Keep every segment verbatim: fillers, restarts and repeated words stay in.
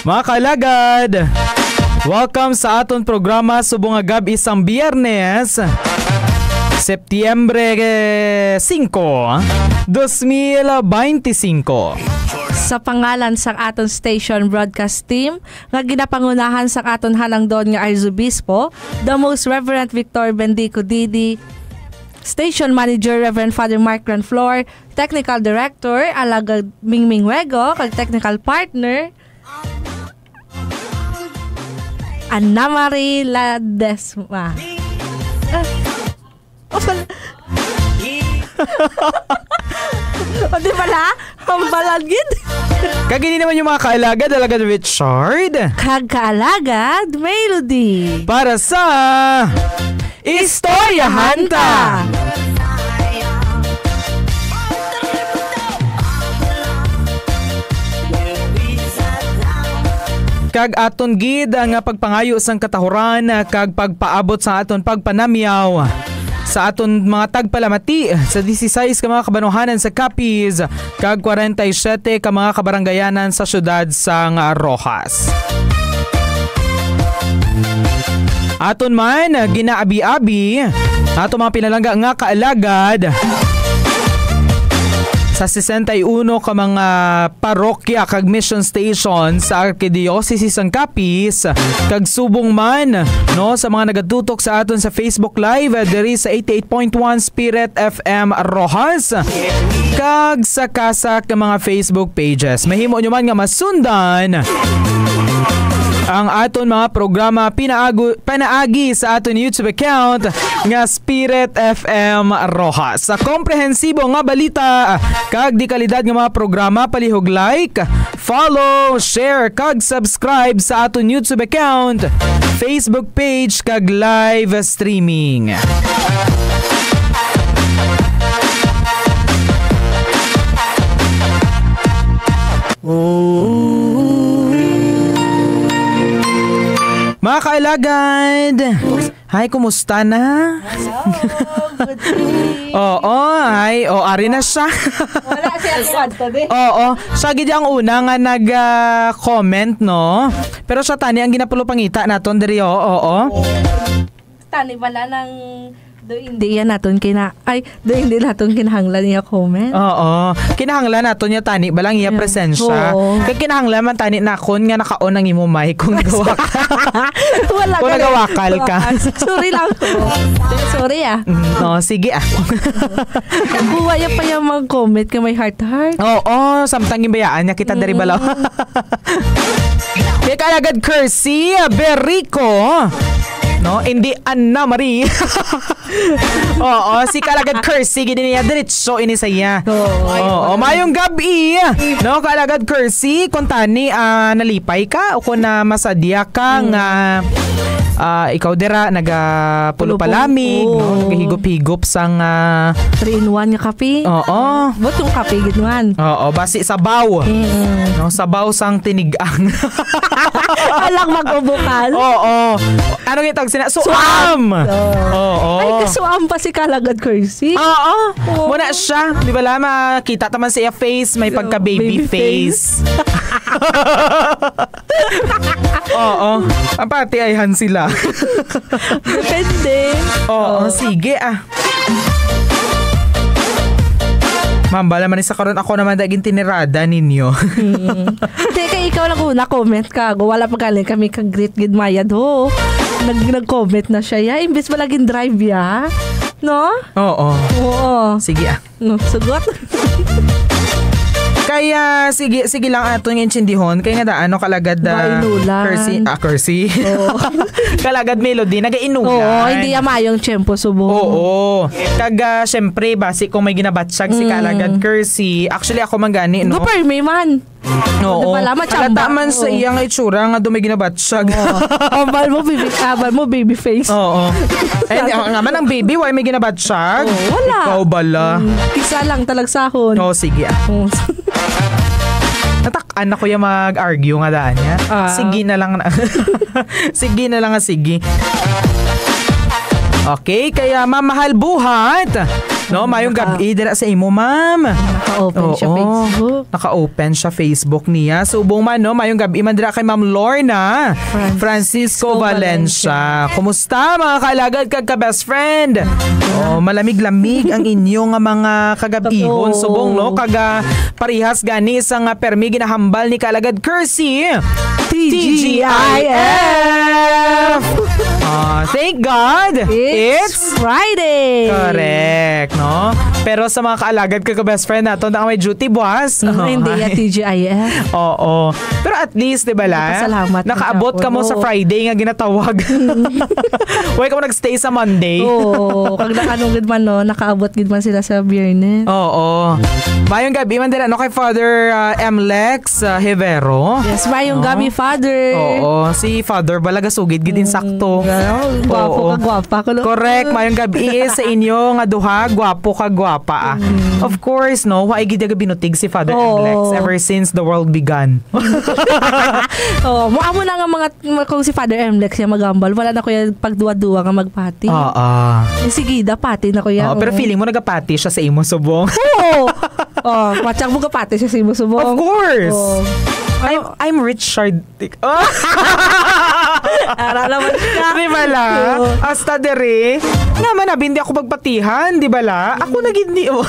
Mga kaalagad, welcome sa aton programa subong nga gab-i sang Biyernes, Setyembre singko, dos mil beinti singko. Sa pangalan sang aton station broadcast team nga ginapangunahan sang aton halangdon nga Arzobispo, the Most Reverend Victor Bendico Didi, Station Manager Reverend Father Mark Granflor, Technical Director Alagad Mingming Wego, kag Technical Partner Ana Marie Ladesma. Ah. Oh, pala. O, di pala? Hambalan gid. Kag ini naman yung mga kaalagad, alagad Richard. Kag kaalagad Melody. Para sa Istoryahan Ta. Kag aton gid ang pagpangayo sang katahuran kag pagpaabot sa aton pagpanamyaw sa aton mga tagpalamati sa disisais ka mga kabanwahanan sa Capiz kag kwarenta y siyete ka mga kabaranggayanan sa siyudad sang Roxas. Aton man ginaabi-abi ato mga pinalangga nga kaalagad sa sesenta y uno ka mga parokya kag mission station sa Arkidiocese sang Capiz, kag subong man, no, sa mga nagatutok sa aton sa Facebook Live, eh, diri sa eighty-eight point one Spirit F M Roxas, kag sa CASAC nga mga Facebook pages. Mahimo nyo man nga masundan ang aton mga programa pinaago-, panaagi sa aton YouTube account nga Spirit F M Roxas. Sa komprehensibo nga balita kag di kalidad nga mga programa, palihog like, follow, share, kag subscribe sa aton YouTube account, Facebook page, kag live streaming. Mga kaalagad, hi, kumusta na? Hello, good day. Oo, ay, o, ari na siya. Wala siya sa kwarto, di? Oo, siya gid ang una nga nag, ah, comment, no? Pero siya tani ang ginapulupangita naton diri, o, oo. Tani bala nang do hindi yan naton kina-, ay, do hindi naton kinahanglan niya comment. Oo. Kinahanglan naton niya tani bala ang iya Yeah. presensya. Oo. Kay kinahanglan man tani nakon nga naka-on ang imo mic kung gawa ka. Wala Kung ka nagawakal ka. nagawakal. Sorry lang ko. Sorry, ah. Mm, no, sige, ah. Buhay pa yung mag-comment ka may heart-heart. Oo, samtang ginbayaan niya kita diri bala. Mm. May kaalagad Kersey Berico. No, hindi Anna Marie. Oo, si kaalagad Kersey, gini niya, diretso ini sa iya. Oo. Oo, mayong gabi. No, kaalagad Kersey, kung tani, ah, nalipay ka o kung na masadya ka Mm. nga, ah, ikaw dira, nagapulupalamig, Pulupo. no, Oo. nagahigop-higop sang, ah, Three in one nga kape. Oo. But yung kape, gid man. Oo, basi sabaw. Mm. No, sabaw sang tinigang. Alang mag-ubukan. Oo. Ano nga tawag sina? Suam! Suam. Oo. Oo. Ay, kasuam pa si Kalagad Kersey. Oo. Oo. Muna siya. Di ba la, makita taman sa iya face, may So, pagka-baby baby face. face. Oo. Ang pati ay han sila. Depende. Oo, Oo. sige ah. Ma'am, bala man sa karon ako naman daging tinirada ninyo. Mm. Hindi, kay ikaw lang una comment ka. Go, wala pa galing kami ka-greet gid mayad ho. Nag, nag-comment na siya. Ya, imbes ba laging drive ya? No? Oo. Oo. Sige ah. No, sugot. Kaya, sige, sige lang aton intindihon. Kaya nga daan, no, kalagad, ah, Mainulan. Kersey, ah, Kersey. Oo. Kalagad Melody, nagainulan. Oo, hindi ya maayong tiyempo, subong. Oo. Kag, ah, syempre, basi kung may ginabatsag si Mm. Kalagad Kersey, actually, ako man gani, no? Go, permi man. Oo. Di ba, lama, Halata tsamba. man sa Oo. iyang itsura nga do may ginabatsag. Oo. Ambal mo, baby, ambal mo, baby face. Oo. Eh, di, nga man ang baby, why may ginabatsag? Oo, wala. Ikaw bala. Mm, kisa lang talagsahon. Oh, sige ah. Oo. Natak-an ako yung mag-argue nga daan niya. Ah. Sige na lang na. Sige na lang nga sige. Okay, kaya Ma'am Mahal Buhat. No, mayong Naka- gabi dira sa imo, ma'am. Naka-open siya Oo. Facebook. Naka-open siya Facebook niya. Subong man, no, mayong gabi man dira kay Ma'am Lorna Francisco Francisco Valencia. Valencia. Kumusta, mga kaalagad kag ka-best friend? Oh, malamig-lamig ang inyo nga mga kagabihon. Oo. Subong, no? Kaga parihas gani sa nga permi ginahambal ni kaalagad Kersey. T G I F. Ah, thank God. It's It's Friday. Correct, no? Pero sa mga kaalagad kag ka-best friend nato na may duty buwas. Mm, hindi, Okay. ya, T G I F. Oo. Pero at least, di ba la? Nagpasalamat na Nakaabot ka gihapon. mo sa Oo. Friday nga ginatawag. Why ka mo nagstay sa Monday? Oo. Kag nakaano gid man, no? Nakaabot gid man sila sa Biyernes. Oo. Mayong gabi man dira, no, kay Father, ah, M Lex, ah, Hevero. Yes, mayong No? gabi, Father. Oo. Si Father bala gasugid gid Mm, insakto. Gwapo Oo. ka, gwapa ka, no? Correct. Mayong gabi sa inyo nga duha, gwapo ka, gwapa, ah. Mm. Of course, no, wa gid binutig si Father Oo. M Lex ever since the world began. Oo, mo amo na nga mga, kung si Father M Lex siya magambal, wala na ko yan pagduwa-duwa nga magpati. Oo. Eh, sige, da, pati na ko yan, Oo, pero oo. feeling mo nagapati siya sa imo subong. Oo. Oh, matsang mo kapati siya sa imo subong. Of course. Oo. I'm, Ano? I'm Richard. Tik-, oh! Ara naman siya. Di ba la? Oo. Hasta dere. Naman na, hindi ako magpatihan, di ba la? Ako na gid ni, oh.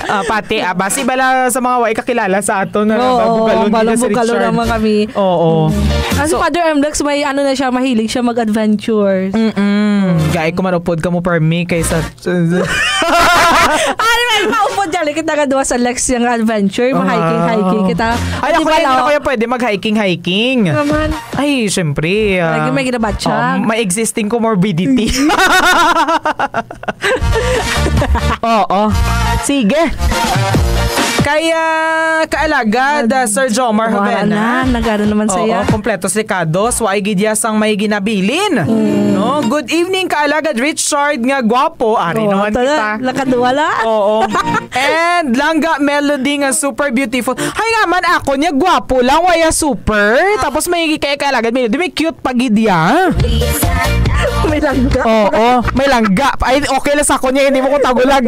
Ah, pati, ah, basi bala sa mga way kakilala sa ato na Oo, nabugalon balong gid si bugalo Richard. naman kami. Oo. Mm. Kasi So Father M Lex, may ano na siya, mahilig siya mag-adventures. Mm-mm. Gay ko man upod ka mo, permi, kaysa Ano may maupod dyan? Kita nga duwa sa Lex yung adventure, Ah. ma-hiking-hiking kita. Ay, Di ako ba, rin, hindi na la? kayo pwede mag-hiking-hiking. Naman. Ay, syempre, ah, Lagi may ginabatsyag. oh, may existing comorbidity. Oo. Sige. Kaya, kaalagad, ah, Sir Jomar Wala Jovena. na, nagano naman Oo, saya. kompleto si Kados. Wa ay gid ya sang may ginabilin. Mm. No? Good evening, kaalagad Richard nga gwapo. Ari Oo, naman tala, kita. Nakaduwa la. Oo. And Langga Melody nga super beautiful. Hay nga man ako niya, gwapo lang, waya super. Tapos may kay kaalagad Melody, may cute pa gid ya. May langga. Oo, may langga. Ay, okay lang sa ako niya, hindi mo ko tagulag.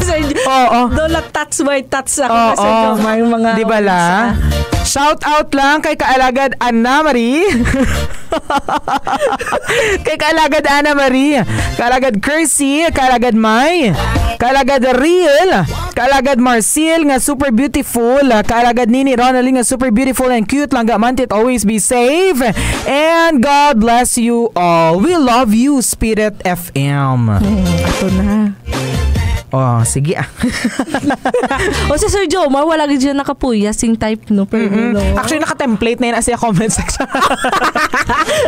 Sir, Oo. Dola, touch by touch ako Oo. sa inyo, may mga Di ba la? sa Shout out lang kay Kaalagad Ana Marie. Kay Kaalagad Ana Marie, Kaalagad Kersey, Kaalagad Mai, Kaalagad Riel, Kaalagad Marcel nga super beautiful, Kaalagad Nini Ronaldin nga super beautiful and cute lang, gamantit, always be safe. And God bless you all. We love you, Spirit F M. Hmm, ato na. Oh, sige ah. O si Sir Jomar, wala gid siya nakapuya sing type, no? Pero, Mm-mm. no? Actually, naka-template na yun sa comment section.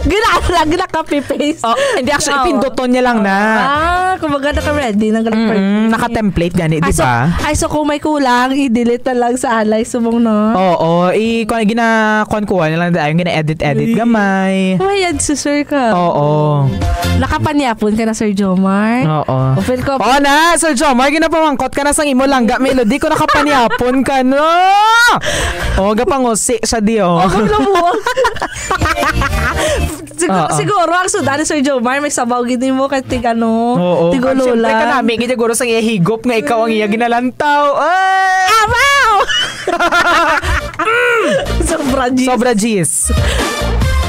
Gina-, gina-copy paste. Oh, hindi, actually, Oh. pinduton niya lang na. Ah, kumbaga naka-ready ng galing Mm-mm, pwede. naka-template gani, Ay, di so, ba? ay, so kung may kulang, i-delete na lang sa alay, subong, no? Oo, i-, kung gina-, kuan-kuan na lang, dahil gina-edit-edit Mm. gamay. Mayad si Sir ka. Oo. Nakapanyapon ka na, Sir Jomar? Oo. O, feel ko Oo na, Sir Jomar, ginapamangkot ka na sang imo langga, Melody, kung nakapanyapon ka na. Oh, gapangusi siya di, oh. Oh, kung lumuwag. Siguro, Oo. siguro, ang sudan ni Sir Jomar, may sabaw gid mo kay tig ano, Oo, tig kag syempre, ululan. kanami, gid siguro sa iya higop nga ikaw ang iya ginalantaw. Ay! Abaw! Sobra gis. Sobra gis.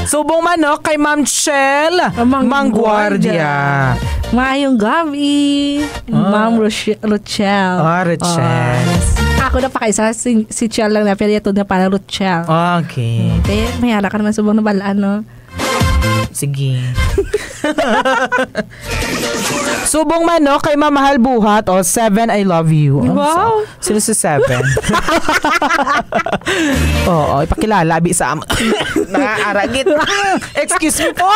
Subong manok kay Ma'am Chel Mangguardia. Mangguardia. Maayong gabi, Ah. Ma'am Roche-, Rochelle. Ah, Rochelle. Ah, ako na pa kaisa, si, si Chel lang na, pero ito na parang Rochelle. Okay. Hmm, kaya may ara ka naman subong na balaan, no? Sige. Subong man, no, kay Mamahal Buhat, o, Seven, I love you. Ang Wow. sa-, sino si Seven? Oo, ipakilala, abi sa am-, nakaaragit. Excuse me po!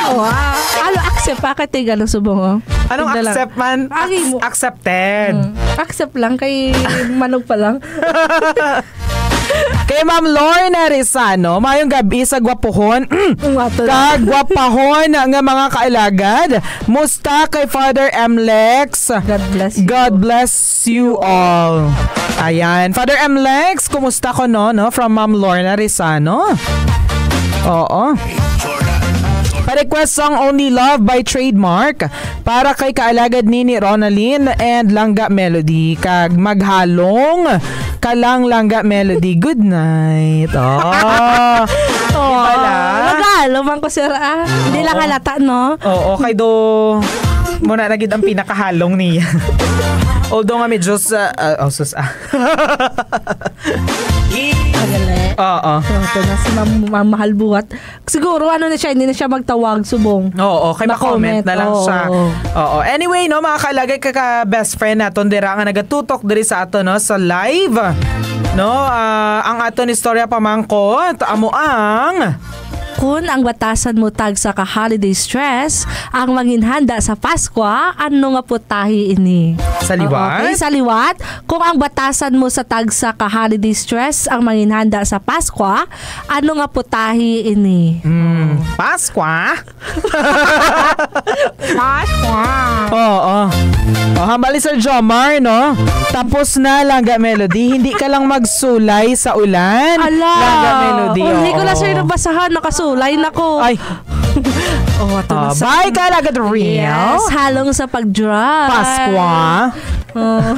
Wow. Alo, accept pa, kay Tigalo subong, oh. Anong Tigda lang. accept man? Agi mo. Ac-, accepted. Mm. Accept lang, kay manog pa lang. Kay Ma'am Lorna Rizano, mayong gabi sa gwapuhon. Ang ato na. Kag gwapahon nga mga kaalagad. Musta kay Father M Lex? God bless you. God bless you all. Ayan. Father M Lex, kumusta ko, no, no? From Ma'am Lorna Rizano. Oo. Pa-request song Only Love by Trademark para kay kaalagad ni, ni Ronalyn and Langga Melody. Kag maghalong ka lang, Langga Melody. Good night. Oh. Oh, Di ba lang? Magalo man ko, sir, ah. Hindi lang Oo. halata, no? Oo, kay do muna na gid ang pinakahalong niya. Although nga medyo sa, ah, oh, sus, ah. Magali. Oo. So, ito na si Ma'am, Ma'am Mahal Buhat. Siguro, ano na siya, hindi na siya magtawag, subong. Oo, kay ma-comment Na-comment. na lang siya. Oo. Oo. Anyway, no, mga kaalagad, ka, ka best friend naton dira nga nagatutok diri sa ato, no, sa live. No, ah, ang aton istorya pamangkot, amo ang Kun ang batasan mo tagsa ka holiday stress ang manginhanda sa Paskwa, ano nga putahi ini? Sa liwat? Okay, sa liwat, kung ang batasan mo sa tagsa ka holiday stress ang manginhanda sa Paskwa, ano nga putahi ini? Mm, Paskwa? Paskwa. Oo. Oh, hambal ni Sir Jomar, no? Tapos na, Langga Melody. Hindi ka lang magsulay sa ulan. Ala. Langga Melody, Hindi ko na, oo. sir, nabasahan. Nakasulay na ko. Ay. Oh, ito na, Ah, sir. Bye, Kalagad Real. Yes, halong sa pag-dry. Paskwa. Oh.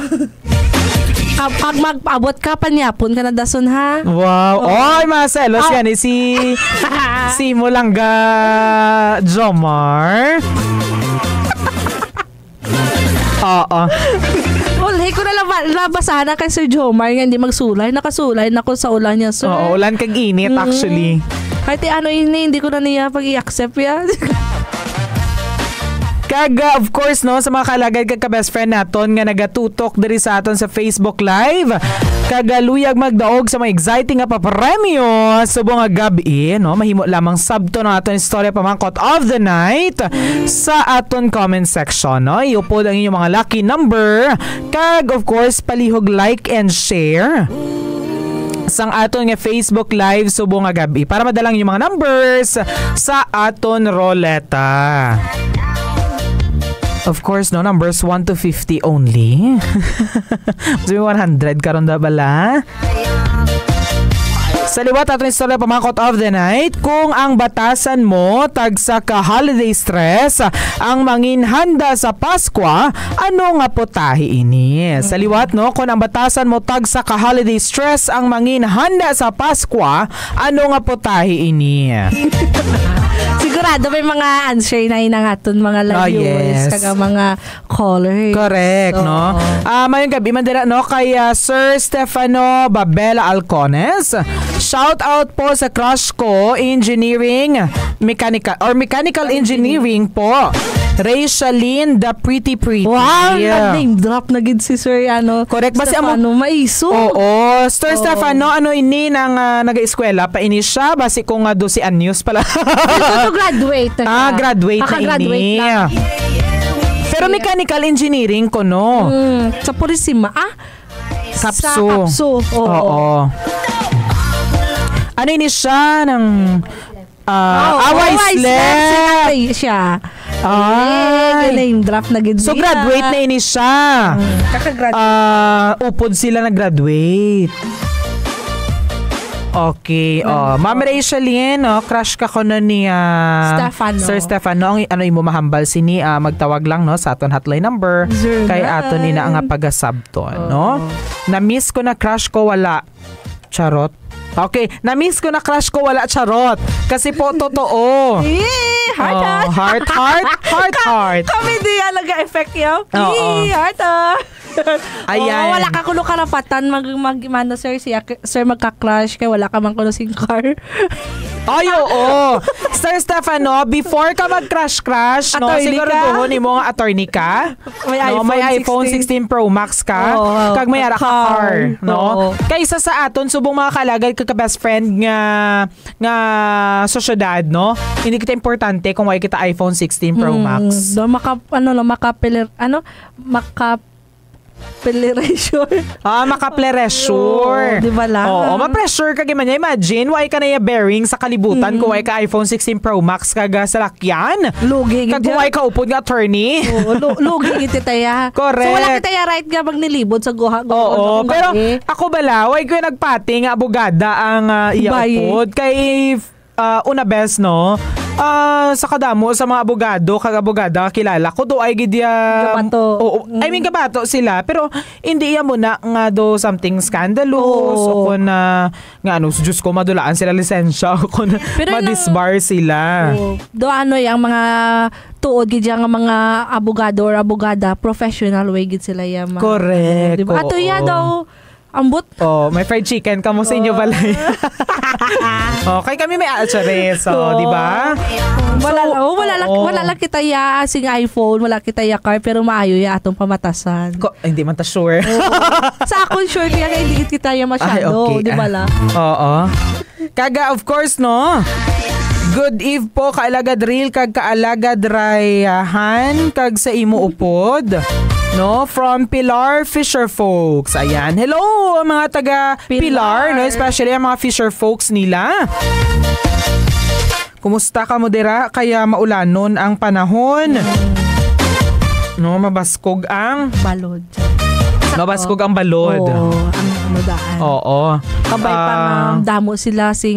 Kap-, pag mag-abot ka, panyapon ka na dason, ha? Wow. Oh. Oy, mga selos Ah. yan, eh, si, si mo lang ga Jomar. Oo. Ulhi ko na laba-, labasahan na kay Sir Jomar nga hindi magsulay. Nakasulay na ko sa ulan niya, sir. Oo, ulan kag init, Mm. actually. Kahit ano ini, hindi ko na niya pag-i-accept yan. Kag, uh, of course, no, sa mga kalagad kag ka-best friend naton nga nagatutok diri sa aton sa Facebook Live, kag, uh, luyag magdaog sa mga exciting nga papremyo subong nga gab-i, no, mahimo lamang sabton ang aton istorya pamangkot of the night sa aton comment section, no. Iupod ang inyong mga lucky number, kag, of course, palihog like and share sang aton nga Facebook Live subong nga gab-i para madala ang inyong mga numbers sa aton roleta. Of course, no, numbers one to fifty only. Sabi one hundred karon da bala. Sa liwat aton istorya pamangkot of the night, kung ang batasan mo tagsa ka holiday stress ang manginhanda sa Paskwa, ano nga putahi ini? Sa liwat, no, kung ang batasan mo tagsa ka holiday stress ang manginhanda sa Paskwa, ano nga putahi ini? Sigurado may mga answer na inang aton mga live Ah, viewers, yes. kag mga callers. Correct, no? Oo. Ah, mayong gabi man dira, no, kay, ah, Sir Stefano Babela Alcones. Shout out po sa crush ko, engineering, mechanical, or mechanical engineering po. Rachel Lynn, the pretty pretty. Wow, Yeah. nag-name drop na gid si Sir, ano, Correct. Basi amo Stefano. Maiso. Oo. Sir Oo. Stefano, ano ini nang, ah, nag-eskwela pa ini siya? Basi ko nga dose anyos pala. Ito to graduate na siya. Ah, graduate na Kaka-graduate ini. lang. Pero mechanical engineering ko, no? Mm, sa Purisima. Ah, Kapsu. Sa Kapsu, oo. Oo. Ano ini siya? Nang, ah, Oh, ah, oh, Wise Wise Left. Left. Siya. Ay. Eh, name drop na gid So, niya. graduate na ini siya. Mm, kakagraduate. Ah, upod sila nag-graduate. Okay, oh, Ma'am Rachel Lynn, no, crush ka ko no ni, ah, Stefano. Sir Stefano. Ang, ano imo mahambal sini, ah, magtawag lang, no, sa aton hotline number. Zero Kay nine. aton ina nga pagasabton, Oo. no? Na-miss ko na crush ko, wala. Charot. Okay, na-miss ko na crush ko, wala, charot. Kasi po, totoo. Eh, heart, Oh, heart. heart, heart, heart, Ka-, heart. kami di yan nag-effect yun. Oo. Eh, heart, ah. Ayan. Oo, wala ka kuno karapatan mag, mag, ano, sir, siya, sir, magka-crush kay wala ka man kuno sing car. Ay, oo. Sir Stefano, before ka mag-crush-crush, no, Attorney ka? siguraduhon imo nga attorney ka. May No, may iPhone iPhone sixteen. sixteen Pro Max ka, Oo, kag may ara ka car. car, no? Oo. Kaysa sa aton subong mga kalagad ka, ka best friend nga, nga sosyedad, no? Hindi kita importante kung wala kita iPhone sixteen Pro Mm, Max. do, maka-, ano, no, makapilir-, ano, maka-, piliration. Ah, maka-pleasure. Oo, di ba lang? Oo, ma-pressure ka, gid man niya. Imagine, wala ka na iya bearing sa kalibutan Mm. kung wala ka iPhone sixteen Pro Max kag, ah, salakyan. Lugi Kag gid kung yan. wala ka upod nga attorney. Oo, lu-, lugi gid kita ya. Correct. So, wala kita ya right nga magnilibot sa guha, guha, Oo, guha, pero guha. ako bala, wala ko yung nagpati nga abogada ang, ah, iya Bayi. upod. Kay Ah, una bes, no? Ah, sa kadamo sa mga abogado kag abogada nga kilala ko, do ay gid ya Gabato. Oo, I mean, Mm. gabato sila, pero hindi ya mo na nga do something scandalous Oo. o kung na, nga ano, Diyos ko, madulaan sila lisensya o kung Pero ilang ma-disbar sila. Oo. Do ano, yung mga tuod gid ya nga mga abogado or abogada, professional way gid sila ya ma-, Correct, ano, di ba? Ato ya oo. daw, ambot. Oh, may fried chicken kamo sa inyo Oh. balay. Oh, kay kami may atsare, so, Oo. di ba? Wala So, lang, oh, wala lang, oo. wala lang kita ya sing iPhone, wala kita ya car, pero maayo ya atong pamatasan. Ko, hindi man ta sure. Oo. Sa akon, sure, kaya nga hindi kita ya masyado, Ay, okay. di ba Ah, lang? oo. Kaga, of course, no? Good eve po, Kaalagad Real, kag Kaalagad Rayhan, kag sa imo upod, no? From Pilar Fisher Folks. Ayan. Hello, mga taga Pilar, Pilar. no? Especially ang mga Fisher Folks nila. Kumusta ka mo dira? Kaya maulanon ang panahon. No, mabaskog ang Balod. Mabaskog ang balod. Oo, ang ano daan. Oo. Kabay pa nga Ah. damo sila sing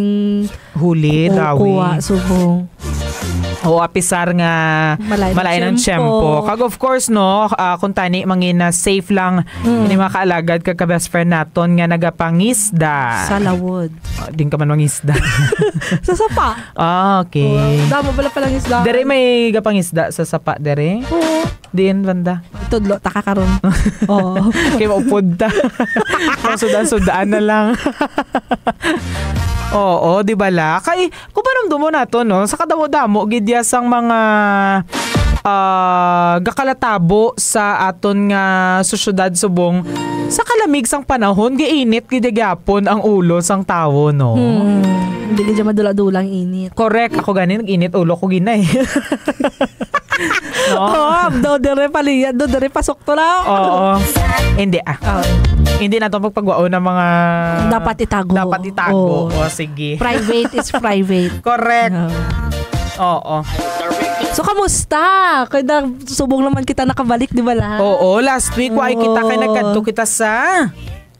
Huli, o, dawi. kuha, subong. Oo, apisar nga Malain ang malain ang tiyempo. tiyempo. Kag of course, no, ah, kung tani, mangina safe lang Mm. ini mga kaalagad kag ka-best friend naton nga nagapangisda. Sa lawod. Ah, din ka man mangisda. Sa sapa. Ah, okay. Oo, damo pala palang isda. Dere may gapangisda sa sapa, dere? Oo. Diin, banda? Tudlo, taka karon. Oo. Kay maupod ta. Pasudan-sudaan na lang. Oo, di ba la? Kay, kung paramdamo nato, no? Sa kadamo-damo, gid ya sang mga, ah, gakalatabo sa aton nga sosyedad subong, sa kalamig sang panahon, giinit gid ya gyapon ang ulo sang tawo, no? Hmm. Hindi gid ya madula-dula ang init. Correct. Ako gani, nag-init ulo ko gina eh. No? Oo, do dire paliya, do dire pasok to lang. Oo. Hindi ah. Oo. Hindi na to pagpagwaon ng mga Dapat itago. dapat itago. Oo. O, sige. Private is private. Correct. Oo. Oo. So, kamusta? Kaya subong naman kita nakabalik, di ba la? Oo, last week, wa kita kay Oo. nagkadto kita sa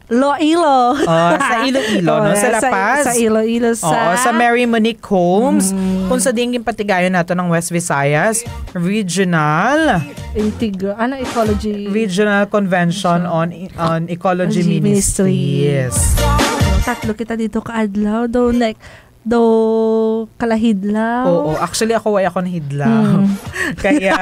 Iloilo. Oh, sa Iloilo, no? Oo, Sa La sa, Paz. sa Iloilo, sa Oo, sa Mary Monique Homes, Mm. kung sa dingin patigayon nato ng West Visayas Regional Integra-, ano, Ecology? Regional Convention on, on Ecology Ecology Ministries. Ministries. Tatlo kita dito kaadlaw. Daw, like, daw, kalahidlaw. Oo, actually, ako, way ako nahidlaw. Mm. Kaya,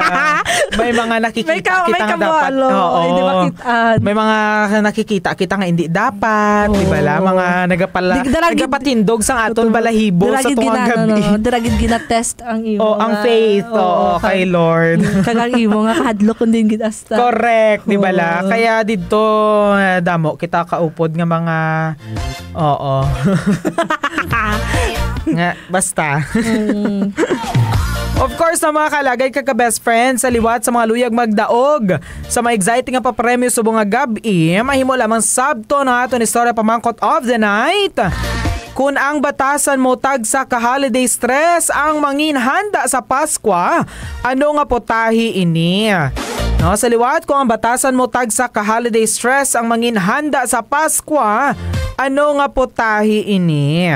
may mga nakikita May ka-, may kita nga dapat. kabualo, Oo. hindi makitaan. May mga nakikita kita nga hindi dapat, Oo. di ba la? Mga nagapala-, Di, daragid-, nagapatindog sa aton Totoo. balahibo sa Daragid tungang gina-, gabi. no, no, daragid gina-test ang imo Oh, ang nga, faith, oo, oo, kay kag, Lord. mm, kag ang imo nga kahadlok kung din gid asta. Correct, di ba la? Oo. Kaya dito, eh, damo kita kaupod nga mga, oo. Nga, basta. Mm. Of course, ang mga kalagay kag ka-best friend, sa liwat sa mga luyag magdaog sa mga exciting nga papremyo subong nga gab-i, mahimo lamang sabton ang aton istorya pamangkot of the night. Kun ang batasan mo tagsa ka holiday stress ang mangin handa sa Paskwa, ano nga putahi ini? No, sa liwat, kung ang batasan mo tagsa ka holiday stress ang mangin handa sa Paskwa, ano nga putahi ini?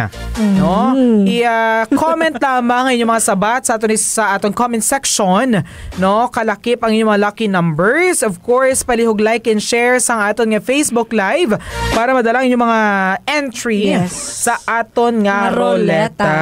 No? Mm. I, ah, comment lamang ang inyong mga sabat sa aton, sa aton comment section. No, kalakip ang inyong mga lucky numbers. Of course, palihog like and share sang aton nga Facebook Live para madala ang inyong mga entry Yes. sa aton nga Nga ruleta. ruleta.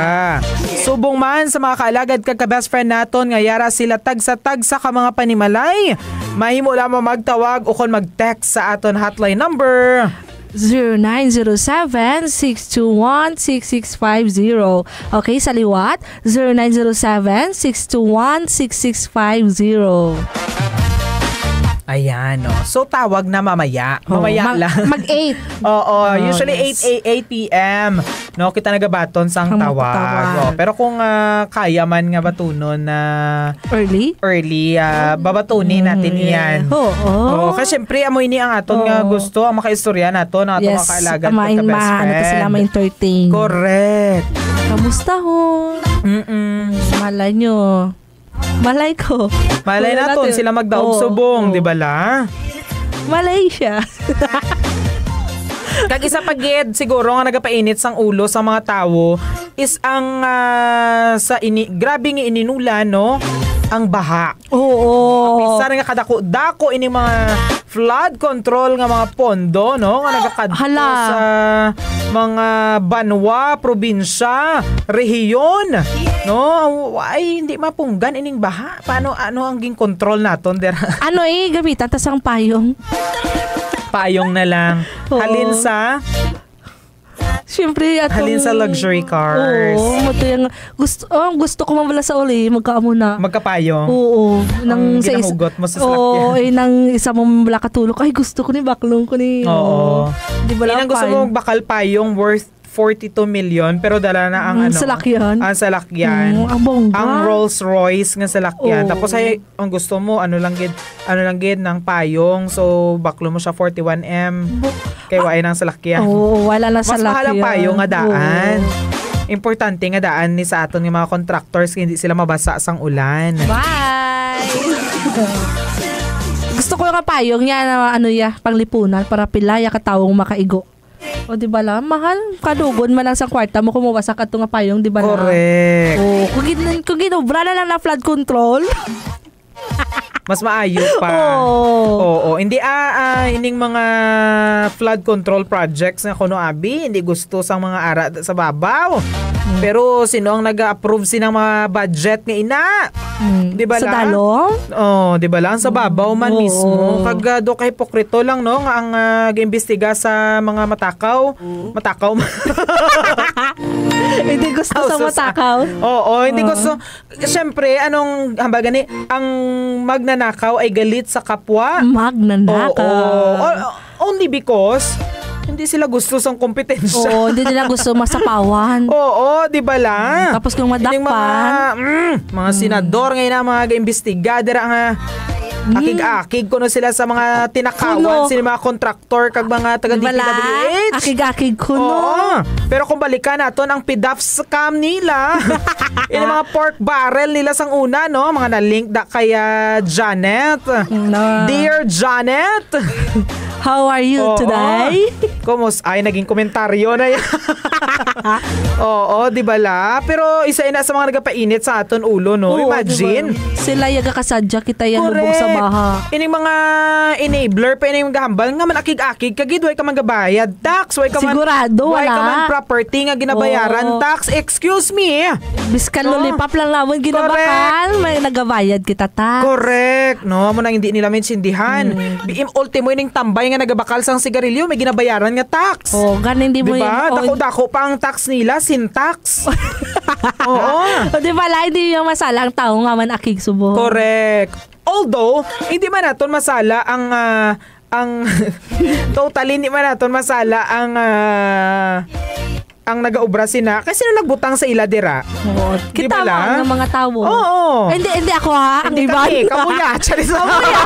Subong man sa mga kaalagad kag ka-best friend naton nga yara sila tagsa-tagsa ka mga panimalay, mahimo lamang magtawag o kon mag-text sa aton hotline number. Zero nine zero seven, six two one, six six five zero. Okay, sa liwat, zero nine zero seven, six two one, six six five zero. Ayan, no. So, tawag na mamaya. Oh, Mamaya mag-, lang. mag-eight. Oo, Oh, usually yes. eight, eight, eight p m, no, kita nagabaton sang Ang tawag. tawag. Oh, pero kung, ah, kaya man nga batunon na Early? early, ah, babatunin natin Mm, iyan. yeah. Oo. Oh, kasi syempre, amo ini ang aton nga Oo. gusto, ang makaistorya nato, na ato Yes, mga kaalagad, ama-, pagka-best maano to sila friend. ma-entertain. Correct. Kamusta ho? Mm-mm. Malay nyo. Malay ko. Malay Wala naton, natin. sila magdaog Oo. subong, Oo. di ba la? Malaysia. Kag isa pa gid siguro nga nagapainit sang ulo sa mga tawo is ang, ah, sa ini, grabe nga ininulan, no? Ang baha. Oo. Bisan nga kadako-dako ini mga flood control nga mga pondo, no? Nga nagakadto Hala. sa mga banwa, probinsya, rehiyon, no? Ay, hindi mapunggan ining baha. Paano, ano ang ginkontrol naton dira? Ano eh, gamitan ta sang payong. Payong na lang. Oo. Halin sa Siyempre, atong Halin sa luxury cars. Oo, mato yung gusto, oh, gusto ko man wala sa uli, magkaamo na. Magkapayong. Oo, Ang nang sa is- ginahugot mo sa Oo, salakyan. eh, nang isa mo wala katulog. Ay, gusto ko ni baklong ko ni. Oo. Di ba lang Inang gusto mo fine? magbakal payong worth forty-two million, pero dala na ang Mm, ano, salakyan. ang salakyan. Mm, ang bongga. Ang Rolls Royce nga salakyan. Oo. Tapos ay, ang gusto mo, ano lang gid, ano lang gid, ng payong. So, baklo mo siya forty-one M. Bu- Kay waay nang salakyan. Oo, wala na Mas mahal ang salakyan. payong nga daan. Oo. Importante nga daan ni sa aton nga mga contractors, hindi sila mabasa sang ulan. Bye! Gusto ko nga payong niya na ano ya, panglipunan para pila ya katawong makaigo. O di ba lang, mahal, kadugon man lang sa kwarta mo kung mabasa ka to nga payong, di ba lang? Correct. Oh, kung gin kung ginobra na lang na flood control. Mas maayo pa. Oo. Oo, hindi ah, ah, ining mga flood control projects nga kuno abi, hindi gusto sang mga ara sa babaw. Pero sino ang nag-approve sinang mga budget nga ina? Mm. Di ba Sa lang? dalom? Oh, di ba lang sa babaw man Oo. mismo? Kag ah, do ka hipokrito lang no nga ang ah, giimbestiga sa mga matakaw. Matakaw. Hindi gusto sa Kausos, ah. matakaw. Oo, hindi Oo. gusto. Siyempre, anong hambal gani? Ang magnanakaw ay galit sa kapwa. Magnanakaw. Oo. O- only because hindi sila gusto sang kompetensya. Oo, hindi nila gusto masapawan. Oo, di ba lang? Tapos kung Ining madakpan. mga, mm, mga senador ngayon ang mga ga-imbestiga dira nga Mm. akig-akig kuno sila sa mga tinakawan Kuno. sila mga kontraktor kag mga taga Di ba lang? D P W H. Akig-akig kuno. Oo. Pero kung balikan naton ang pidaf scam nila, ini mga pork barrel nila sang una, no? Mga na-link da kay ah, Janet. No. Dear Janet. How are you Oo. today? Kumus ay naging komentaryo na yan. Oo, di ba la? Pero isa ina sa mga nagapainit sa aton ulo, no? Oo, Imagine. di ba? Sila yaga kasadya kita yan lubog sa Correct. baha. Ining mga enabler pa ining gahambal nga man akig-akig kagid way ka man gabayad tax, way ka man Sigurado, way ka wala. man property nga ginabayaran Oo. tax. Excuse me. Biskan No? lollipop lang naman ginabakal, Correct. may nagabayad kita tax. Correct, no? Amo nang hindi nila maintindihan. Mm. Bi-, im-, ultimo ining tambay nga nagabakal sang sigarilyo, may ginabayaran nga tax. Oh, ganin di mo Di ba? yan. Oh, Dako-dako pa ang tax nila, sin tax. Oo. O, di ba, la, hindi yung masala ang tao nga man akig subo. Correct. Although, hindi man naton masala ang, ah, ang totally hindi man naton masala ang, ah, ang nagaobra sina. Kasi nung nagbutang sa ila dira, Oo. Di Kita ba mo lang? ang mga tao. Oo. Hindi, hindi ako, ha? Ang Hindi iba. kami, kamuya. Charis. Kamuya.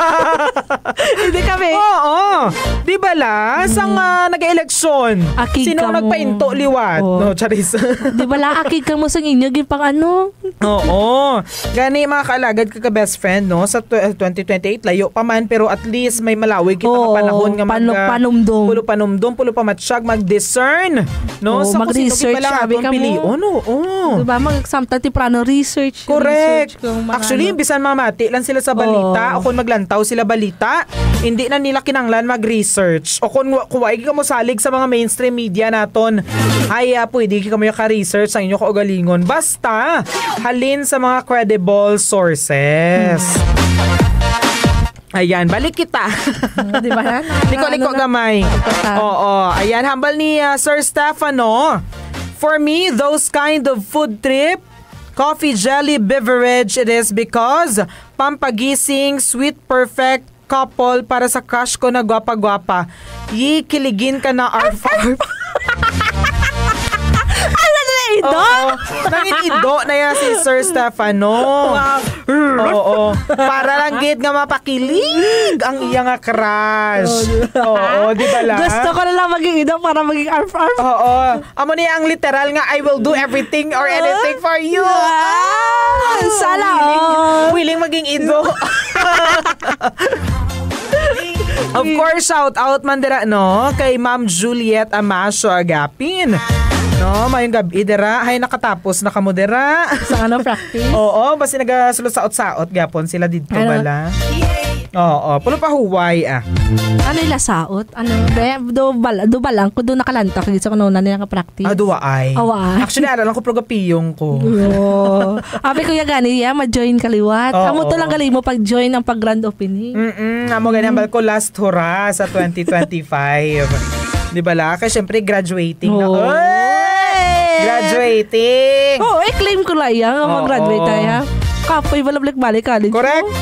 Hindi kami. Oo. Di ba la? Sang, Mm. ah, nag-eleksyon, Akig sino ang kamo. nagpainto liwat? Oo. No, charis. Di ba la? Akig kamo sang inyo, gin pang ano? Oo. Gani, mga kaalagad, kag ka-best friend, no? Sa tw-, twenty twenty-eight, layo pa man, pero at least may malawig kita nga Oo, panahon nga mag, panu-, ah, panumdom. pulo panumdom, pulo pamatsyag, mag-discern, no? Oo, Sa kung sino mag-research, gid pala sabi atong ka mo. pilion, oo. Diba, mag-, samtang temprano, research, Correct. research kung mga Actually, ano. bisan mamati lang sila sa balita Oo. o kung maglantaw sila balita, hindi na nila kinanglan mag-research. O kung wa-, kung wa-, ikaw mo salig sa mga mainstream media naton, ay, ah, pwede ka mo ka-research sa inyo kaugalingon. Basta, halin sa mga credible sources. Ayan, balik kita. Mm, di ba? Liko-liko Ano na? gamay. Liko ta. Oo. Ayan, hambal ni, ah, Sir Stefano. For me, those kind of food trip, coffee, jelly, beverage, it is because pampagising, sweet, perfect couple para sa crush ko na gwapa-gwapa. Yi, kiligin ka na, arf, arf. Ano na, ido? Oo. Nangin ido na yan si Sir Stefano. Wow. Oo. Para lang gid nga mapakilig ang iya nga crush. Oo, di ba lang? Gusto ko na lang maging ido para maging arf-arf. Oo. Amo ni ang literal nga, "I will do everything or anything for you." Ah, Ah, sana willing, all. willing maging ido. Of course, shout out man dira, no, kay Ma'am Juliet Amasio Agapin. No, mayong gabi dira. Hay, nakatapos na kamo dira. Sa ano, practice? Oo, basi nagasulod-saot-saot gyapon sila didto. Ano? Bala. Oo, pulo pa huway, ah. Ano ila saot? Ano, be? Do bal-, do balang ko do nakalanta kay sa kanuna nila nga practice. Ah, duwa ay. Awa. Actually, ara lang ko, pero gapiyong ko. Oo. Abi ko ya gani, ya, ma-join ka liwat. Oo. Amo to lang gali mo pag-join ang pag-grand opening. Mm-mm. Amo gani ang bal ko, last hurrah sa twenty twenty-five. Di ba la? Kaya syempre, graduating na. Oo. Oy! Graduating! Oo, i-claim ko lang yan. Oo. Mag-graduate tayo, ha? Kapoy, wala balik-balik college. Correct.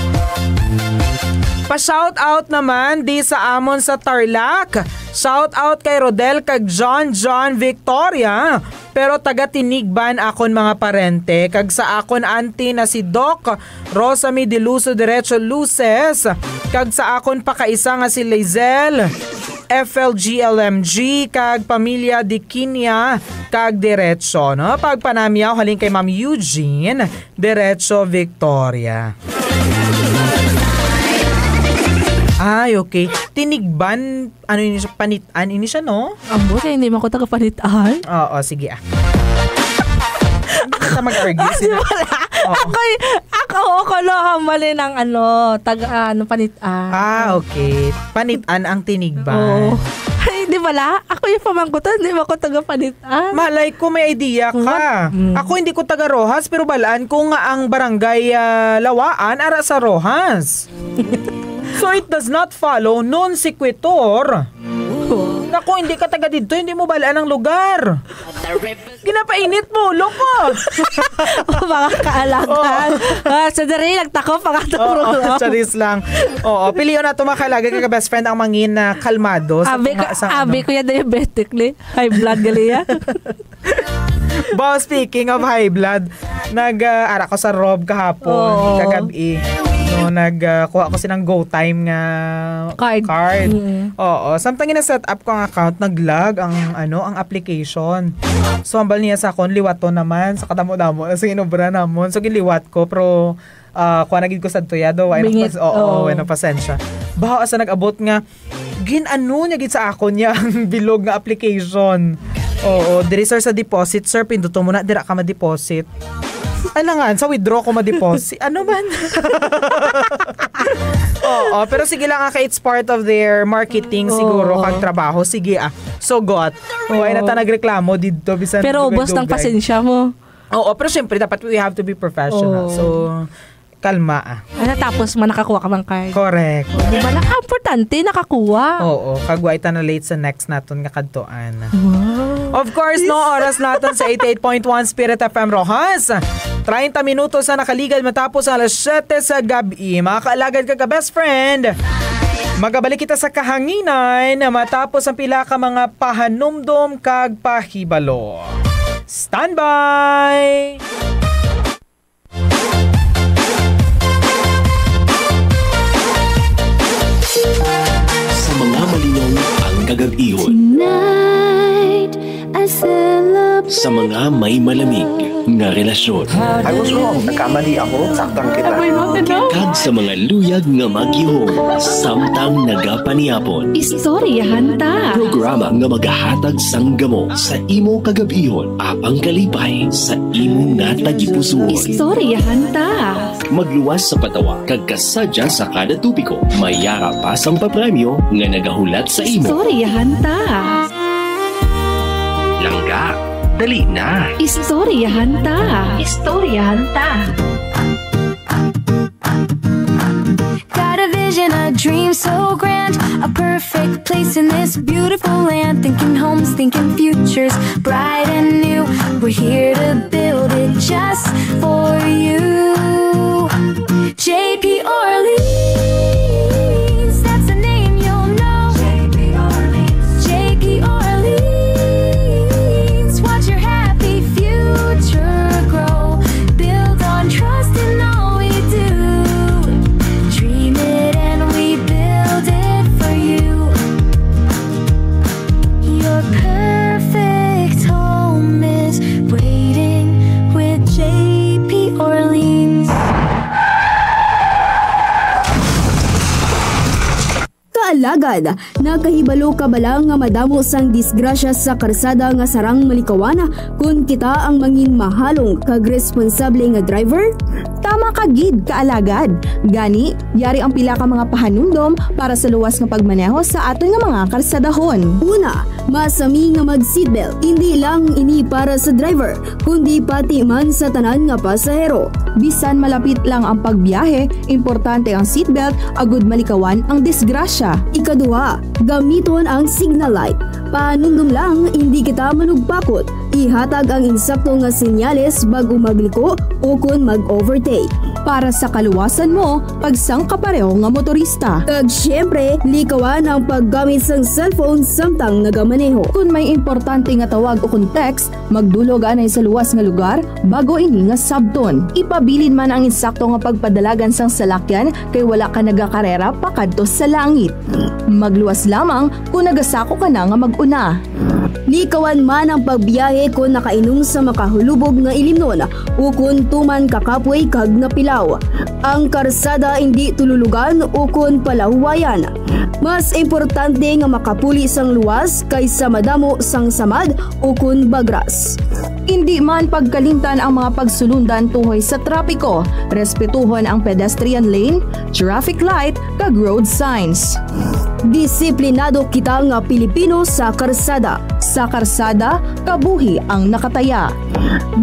Pa-shout out naman di sa amon sa Tarlac. Shout out kay Rodel kag John John Victoria. Pero taga Tinigban akon mga parente, kag sa akon auntie na si Doc Rosamie Diluso Derecho Luces, kag sa akon pakaisa nga si Lizel, F L G L M G, kag pamilya Diquinia kag Derecho, no? Pagpanamyaw halin kay Ma'am Eugene Derecho Victoria. Ay, okay. Tinigban, ano ini siya? Panit-an ini siya, no? Ambot, eh, hindi man ko taga Panit-an. Oo, sige, ah. Hindi kita mag-argue. Kasi sila wala. Oo. Ako, ako, ako, no, hambal, eh, ng, ano, taga, ano, Panit-an. Ah, okay. Panit-an ang Tinigban. Oo. Ay, di bala? Ako yung pamangkutan, di ba ako taga Panit-an? Malay ko, may idea ka. What? Mm. Ako, hindi ko taga Roxas, pero balaan ko nga ang barangay, ah, Lawaan, ara sa Roxas. So it does not follow non sequitur. Naku, hindi ka taga didto, hindi mo balaan ang lugar. Ginapainit mo, ulo ko. O, mga kaalagan. Oo. Ah, sa diri, nagtako pa nga to, Oo, bro. Charis lang. Oo, piliyon na to, mga kaalagan, kag best friend ang mangin na kalmado sa Abi tunga ka, sa, abi ano. Ko yan, diabetic, li. High blood, gali, ya. Ba, speaking of high blood, nag, ah, ara ko sa Rob kahapon, Oo. Kagabi. No, nag, ah, kuha ko silang Go Time nga Card. Card. Mm. Oo, samtang gina-set up ko ang account, nag-lag ang, ano, ang application. So, hambal niya sa akon, liwaton naman, sa kadamo-damo na sa ginobra namon. So, giliwat ko, pero ah, kuha na gid ko sa tuya do, wala Bingit, nagpas-, oo, oo. Wala nagpasensya. Baho asa nag-abot nga, gin-ano niya gid sa akon niya ang bilog nga application. Oo, diri, sir, sa deposit, sir, pinduto mo na, dira ka ma-deposit. Ay, langan, sa withdraw ko ma-deposit. Ano man? Oo, pero sige lang, ah, kay it's part of their marketing Oo. Siguro, kag trabaho. Sige, ah, sugot. Wala na Oo. Ta nagreklamo didto, bisan Pero ubos ng dugay-dugay. Pasensya mo. Oo, pero syempre, dapat we have to be professional. Oo. So, kalma, ah. Ah, natapos man, nakakuha ka man kay. Correct. Di ba, naka-, importante, nakakuha. Oo, kag wa ta na late sa next naton nga kadtuan. Wow. Of course, no, oras naton sa eighty-eight point one Spirit F M Roxas. Treinta minutos sa nakaligad matapos ang alas siyete sa gabi. Mga kaalagad kag ka-best friend, magabalik kita sa kahanginan matapos ang pila ka mga pahanumdom kag pahibalo. Standby! Sa mga malinong ang kagab-ihon. Tonight, I celebrate Sa mga may malamig nga relasyon. I was wrong. Nagkamali ako. Saktan kita. Kag sa mga luyag nga magihom samtang nagapaniapon. Istoryahan ta. Programa nga magahatag sang gamo sa imo kagab-ihon, apang kalipay sa imo nga tagipusoon. Istoryahan ta. Magluwas sa patawa kag kasadya sa kada topiko. May yara pa sang papremyo nga nagahulat sa imo. Istoryahan ta. Langga, dali na. Istoryahan ta. Istoryahan ta. Got a vision, a dream so grand, a perfect place in this beautiful land. Thinking homes, thinking futures, bright and new. We're here to build it just for you. J P Orleans, that's a name you'll know. J P Orleans, watch your happy future grow. Build on trust in all we do. Dream it and we build it for you. Your perfect home is waiting with J P Orleans. Alagad, nakahibalo ka bala nga madamo sang disgrasya sa karsada nga sarang malikawan kon kita ang mangin mahalong kag responsable nga driver? Tama ka gid, kaalagad. Gani, yari ang pila ka mga pahanumdom para sa luwas nga pagmaneho sa aton nga mga karsadahon. Una, masami nga mag-seatbelt. Indi lang ini para sa driver, kundi pati man sa tanan nga pasahero. Bisan malapit lang ang pagbiyahe, importante ang seatbelt agud malikawan ang disgrasya. Ikaduha, gamiton ang signal light. Pahanumdom lang, indi kita manugpakot. Ihatag ang insakto nga senyales bag-o magliko o kon mag-overtake. Para sa kaluwasan mo, kag sang kapareho nga motorista. Kag siyempre, likawan ang paggamit sang cellphone samtang nagamaneho. Kon may importante nga tawag o kon text, magdulog anay sa luwas nga lugar bago ini nga sabton. Ipabilin man ang insakto nga pagpadalagan sang salakyan kay wala ka nagakarera pakadto sa langit. Magluwas lamang kon nagasako ka na nga mag-una. Likawan man ang pagbiyahe kon nakainom sa makahulubog nga ilimnon o kon tuman ka kapoy kag napilaw. Ang karsada indi tululugan o kon palahuwayan. Mas importante nga makapuli sang luwas kaysa madamo sang samad o kon bagras. Indi man pagkalimtan ang mga pagsulundan tuhoy sa trapiko. Respetuhon ang pedestrian lane, traffic light, kag road signs. Disiplinado kita nga Pilipino sa karsada. Sa karsada, kabuhi ang nakataya.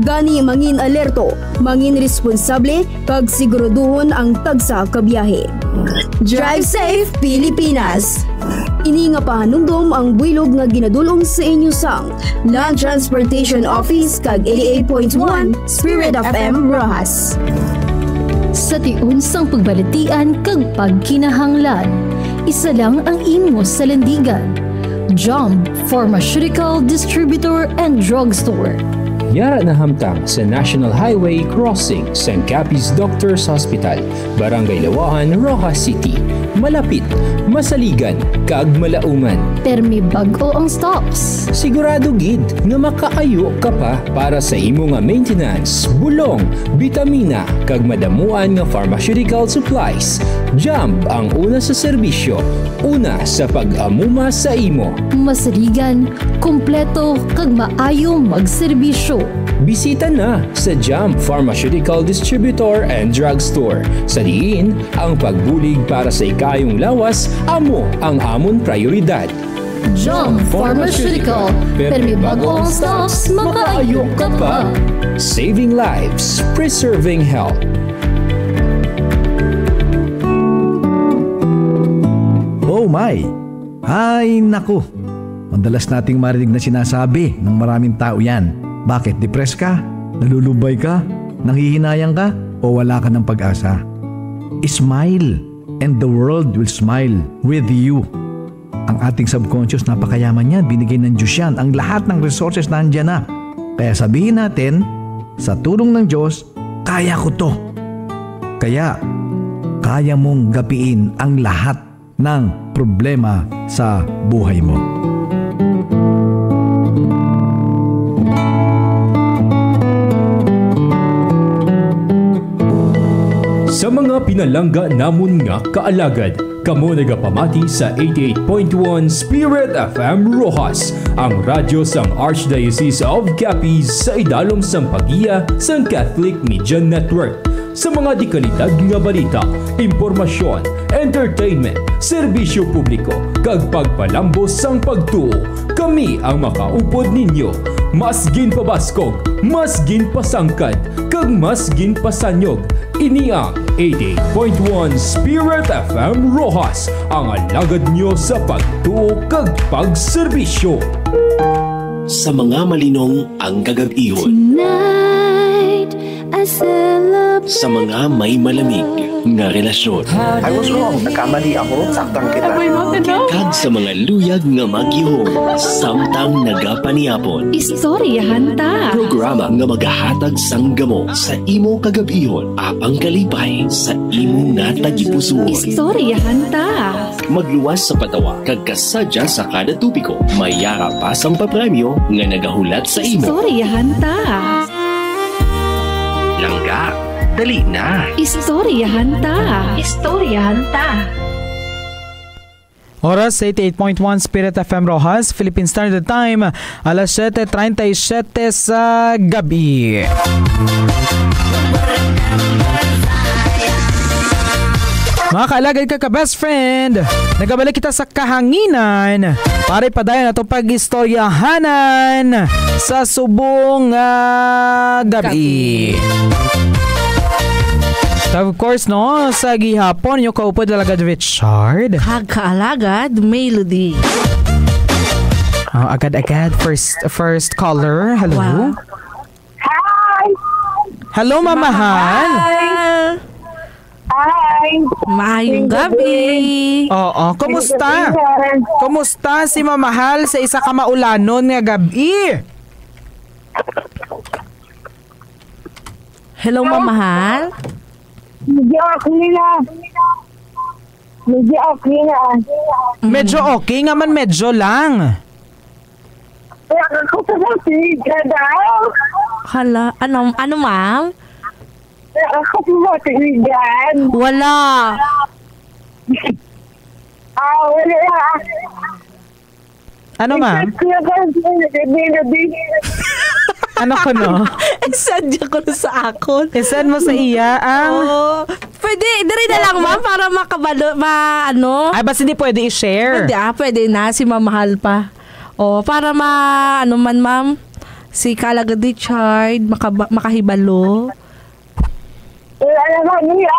Gani, mangin alerto, mangin responsable, kag siguraduhon ang tagsa ka biyahe. Drive safe, Pilipinas! Ini nga pahanumdom ang buylog nga ginadul-ong sa inyo sang Land Transportation Office kag eighty-eight point one Spirit F M Roxas. Sa tion sang pagbalatian kag pagkinahanglan, isa lang ang imo salandigan. Jump Pharmaceutical Distributor and Drugstore. Yara nahamtang sa National Highway Crossing, sang Capiz Doctors Hospital, Barangay Lawaan, Roxas City. Malapit, masaligan, kag malauman. Permi bag-o ang stops. Sigurado gid nga makaayo ka pa para sa imo nga maintenance, bulong, bitamina, kag madamuan nga pharmaceutical supplies. Jump ang una sa serbisyo, una sa pag-amuma sa imo. Masaligan, kompleto, kag maayo magserbisyo. Bisita na sa Jump Pharmaceutical Distributor and Drugstore, sa diin ang pagbulig para sa ikaayong lawas amo ang amon prioridad. Jump Pharmaceutical, permi bag-o ang stops, makaayo ka pa. Saving lives, preserving health. Oh my! Ay, naku! Madalas nating marinig na sinasabi ng maraming tao yan. Bakit? Depressed ka? Nalulubay ka? Nanghihinayang ka? O wala ka ng pag-asa? Smile, and the world will smile with you. Ang ating subconscious, napakayaman yan. Binigay ng Diyos yan. Ang lahat ng resources nandiyan na. Kaya sabihin natin, sa tulong ng Diyos, kaya ko to. Kaya, kaya mong gapiin ang lahat ng problema sa buhay mo. Sa mga pinalangga namon nga kaalagad, kamo nagapamati sa eighty-eight point one Spirit F M Roxas, ang radyo sang Archdiocese of Capiz, sa idalom sang paggiya sang Catholic Media Network. Sa mga dekalidad nga balita, impormasyon, entertainment, serbisyo publiko, kag pagpalambo sang pagtuo, kami ang makaupod ninyo. Mas ginpabaskog, mas ginpasangkad, kag mas ginpasanyog. Ini ang eighty-eight point one Spirit F M Roxas, ang alagad nyo sa pagtuo kag pagserbisyo. Sa mga malinong ang kagab-ihon. Tonight, I celebrate. Sa mga may malamig nga relasyon. I was wrong. Nagkamali ako. Saktan kita. Kag sa mga luyag nga magihom samtang nagapaniapon. Istoryahan ta. Programa nga magahatag sang gamo sa imo kagab-ihon, apang kalipay sa imo nga tagipusoon. Istoryahan ta. Magluwas sa patawa kag kasadya sa kada topiko. May yara pa sang papremyo nga nagahulat sa imo. Istoryahan ta. Langga, dali na. Istoryahan ta. Istoryahan ta. Oras, eighty-eight point one Spirit F M Roxas, Philippine Standard Time, alas siete treinta y siete sa gabi. Mga kaalagad ka, ka-best friend, nagabalik kita sa kahanginan para ipadayon atong pag-istoryahanan sa subong nga gabi. Gabi. Of course, no, sa gihapon, yung kaupod talaga, Richard. Kag kaalagad, Melody. Ah, agad-agad, first first caller. Hello? Wow. Hi! Hello, Mama Hal. Hi! Hi! Maayong gabi. Oo, kumusta? Maayong gabi, sir. Kumusta si Mama Hal sa isa ka maulanon nga gabi? Hello, Mama Hal. Medyo okay na. Medyo okay na. Mm. Medyo okay nga man, medyo lang. Kaya ako sa masig ka daw. Hala, ano, ano, ma'am? Kaya ako sa masigan. Wala. Ah, wala. Ano, ma'am? I-chat ko lang kayo sa Melody. Ano ko, no? I-send niya ko na sa akon. I-send mo sa iya ang Oo. Pwede, diri na lang, ma'am, para makabalo, ma-, ano? Ay, basta hindi pwede i-share. Pwede, ah, pwede na, si Ma'am Mahal pa. Oh, para ma-, ano man, ma'am, si Kalagad Richard, makaba-, makahibalo. Eh, ano ba, niya?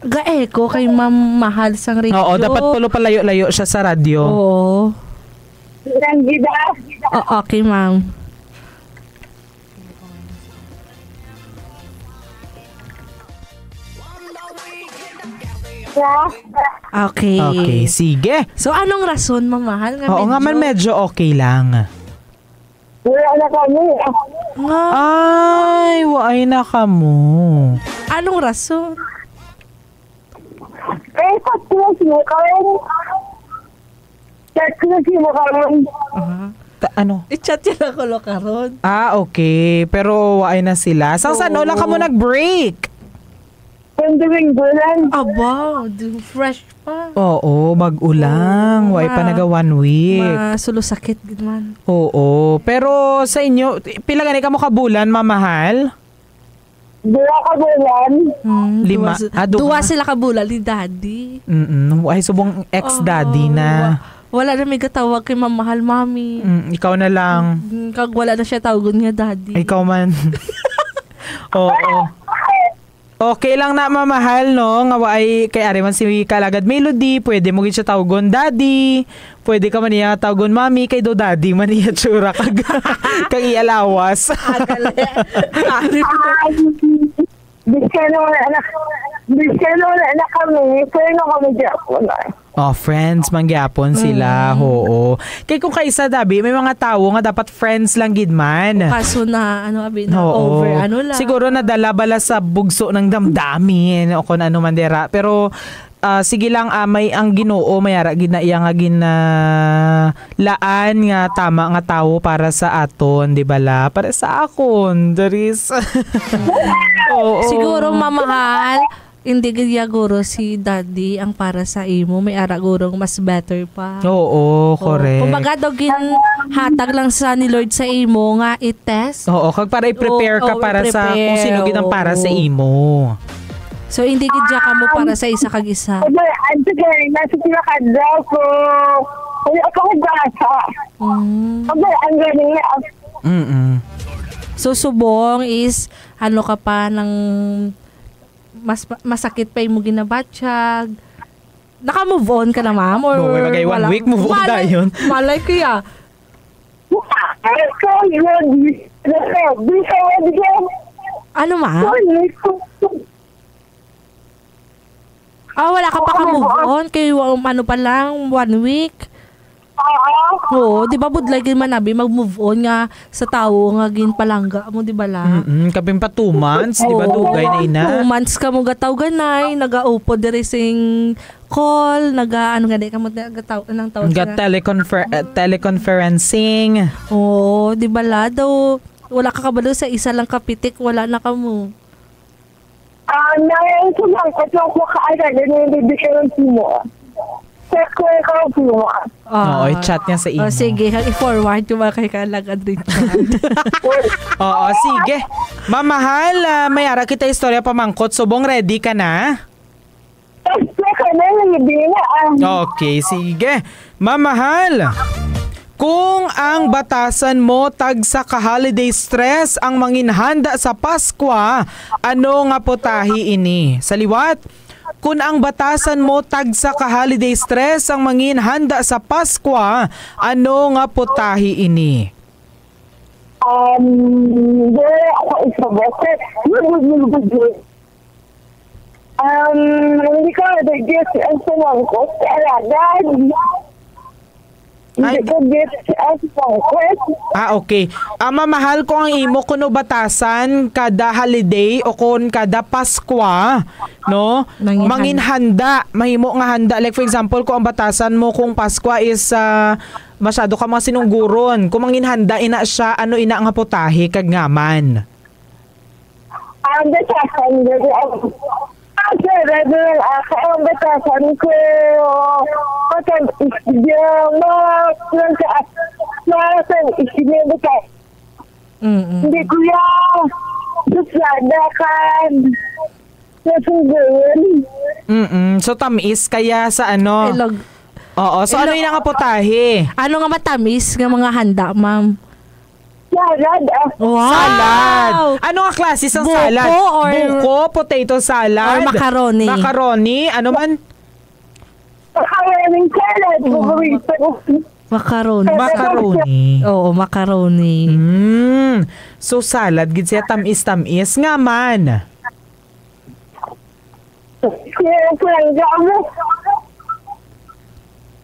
Ga-echo kay Ma'am Mahal sang radyo. Oo, dapat pulo palayo-layo siya sa radyo. Oo. Ang gida. O-, okay, ma'am. Yeah. Okay. Okay, sige. So, anong rason, Ma'am Mahal, nga Oo nga man, medyo medyo okay lang. Wala na kami. Nga. Ay, waay na kamo. Anong rason? Eh, tatlo sila karon. Tatlo sila karon. Aha. Ta-, ano? I-chat niya lang ko lo karon. Ah, okay. Pero waay na sila. Sa, sa ano lang kamo Oo. nag-break? Yung Domingo lang. Aba, di-, fresh pa. Oo, bag-o lang. Oo, Way pa ma-, naga one week. Masulo sakit gid man. Oo. Pero sa inyo, pila gani kamo kabulan, Ma'am Mahal? Duha ka bulan. Hmm, Lima. duwa si-, Ah, duha. duha sila ka bulan ni Daddy. Mm-mm. Ay, subong ex-daddy Oo, na. wa-, wala na may gatawag kay Ma'am Mahal, Mami. Mm, ikaw na lang. Mm, kag wala na siya tawgon nga Daddy. Ikaw man. Oo. Okay lang na, Ma'am Mahal, no? Nga waay kay ari man si Kalagad Melody, pwede mo gid siya tawgon Daddy. Pwede ka man niya tawgon Mami, kay do Daddy man niya tsura kag, kag iya lawas. Ah, gali. Ari po. Ay, bisan wala na, bisan wala na kami, pero na kami gyapon, ay. Oh, friends man gyapon sila, Mm. oo. Kay kung kaisa, Dabi, may mga tawo nga dapat friends lang gid man. Kaso na, ano, abi, na Oo. over, ano lang. Siguro nadala bala sa bugso ng damdamin o kung ano man dira. Pero, ah, sige lang, ah, may ang Ginoo, may ara gid na iya nga gin-, ah, laan nga tama nga tawo para sa aton, di bala? Para sa akon, Doris. Oo. Siguro, mamahal, hindi gid ya guro si Daddy ang para sa imo. May ara gurong mas better pa. Oo, Oo. correct. Kumbaga daw, ginhatag lang sa ni Lord sa imo nga i-test. Oo, kag para i-prepare ka Oo, para sa i-prepare, kung sino gid ang para sa oo. imo. So, hindi gid ya kamo para sa isa kag isa. Aba, ang sige, nasa pila ka daw ko. Wala pa ko basa. Mm. Aba, ang galing na. Mm-mm. So, subong is, ano ka pa, nang mas, masakit pa imo ginabatyag. Naka-move on ka na, ma'am? Or No, way, magay one wala? week, move on Malay, dayon. malay ko ya. Ay, ko yun. Di ko yun. Ano, ma'am? Sorry. Ah, wala ka pa Oo, ka-move oo. on? Kay, wa-, ano pa lang, one week? Oo. Oo, di ba budlay gid man abi mag-move on nga sa tawo nga ginpalangga mo, di ba la? Mm-mm, kapin pa two months, di ba, Oo. dugay na ina? Two months ka mo gatawganay, nagaupod diri sing call, naga, ano gani ka mo, nagataw-, anong tawag Ga sila? teleconfer-, eh, teleconferencing. Oo, di ba la? Daw, wala ka kabalo sa isa lang kapitik, wala na ka mo. Ah, naayang ko lang, kasi ako kaagad, ano yung bibigyan mo? Check ko yung kaupluan. Oo, i-chat niya sa imo. Oh, sige. I-forward ko ba kay Kalagad Richard? Oo, sige. Mamahal, ah, may ara kita istorya pamangkot. Subong, ready ka na? Basta ka na, hindi na, ah. Okay, sige. Mamahal, kung ang batasan mo tagsa ka holiday stress ang manginhanda sa Paskwa, ano nga putahe ini? Sa liwat, kung ang batasan mo tagsa ka holiday stress ang manginhanda sa Paskwa, ano nga putahe ini? Um, wala ako isa ba? Um, hindi ko na-get ang sumangkot. Kailangan. Hindi Ay. ko get ang sumangkot. Ah, okay. Ah, mamahal ko ang imo kuno batasan kada holiday o kun kada Paskwa, no? Mangin handa. Mangin handa. Mahimo nga handa. Like, for example, kung ang batasan mo kung Paskwa is ah, masyado ka mga sinungguron. Kung mangin handa, ina siya, ano ina nga putahe kag ngaman? Ang batasan, dali ang, ang sarado ng ako, ang batasan ko. Matag isda, ma, nagka, matag isda, bata. Mm-mm. Hindi, kuya. Susada ka. Nasugayan. Mm-mm. So, tamis kaya sa ano? Ilog. Oo. So, ano Ilog. yung nga putahe? Ano nga matamis nga mga handa, ma'am? Salad, ah. Wow! Salad. Ano nga klase sang Buko salad? or Buko, potato salad, or macaroni? Macaroni, ano man? Macaroni salad, Oo. paborito ko. Macaroni. Macaroni. Oo, macaroni. Mm. So, salad gid siya, tamis-tamis nga man. Kaya ang palangga mo.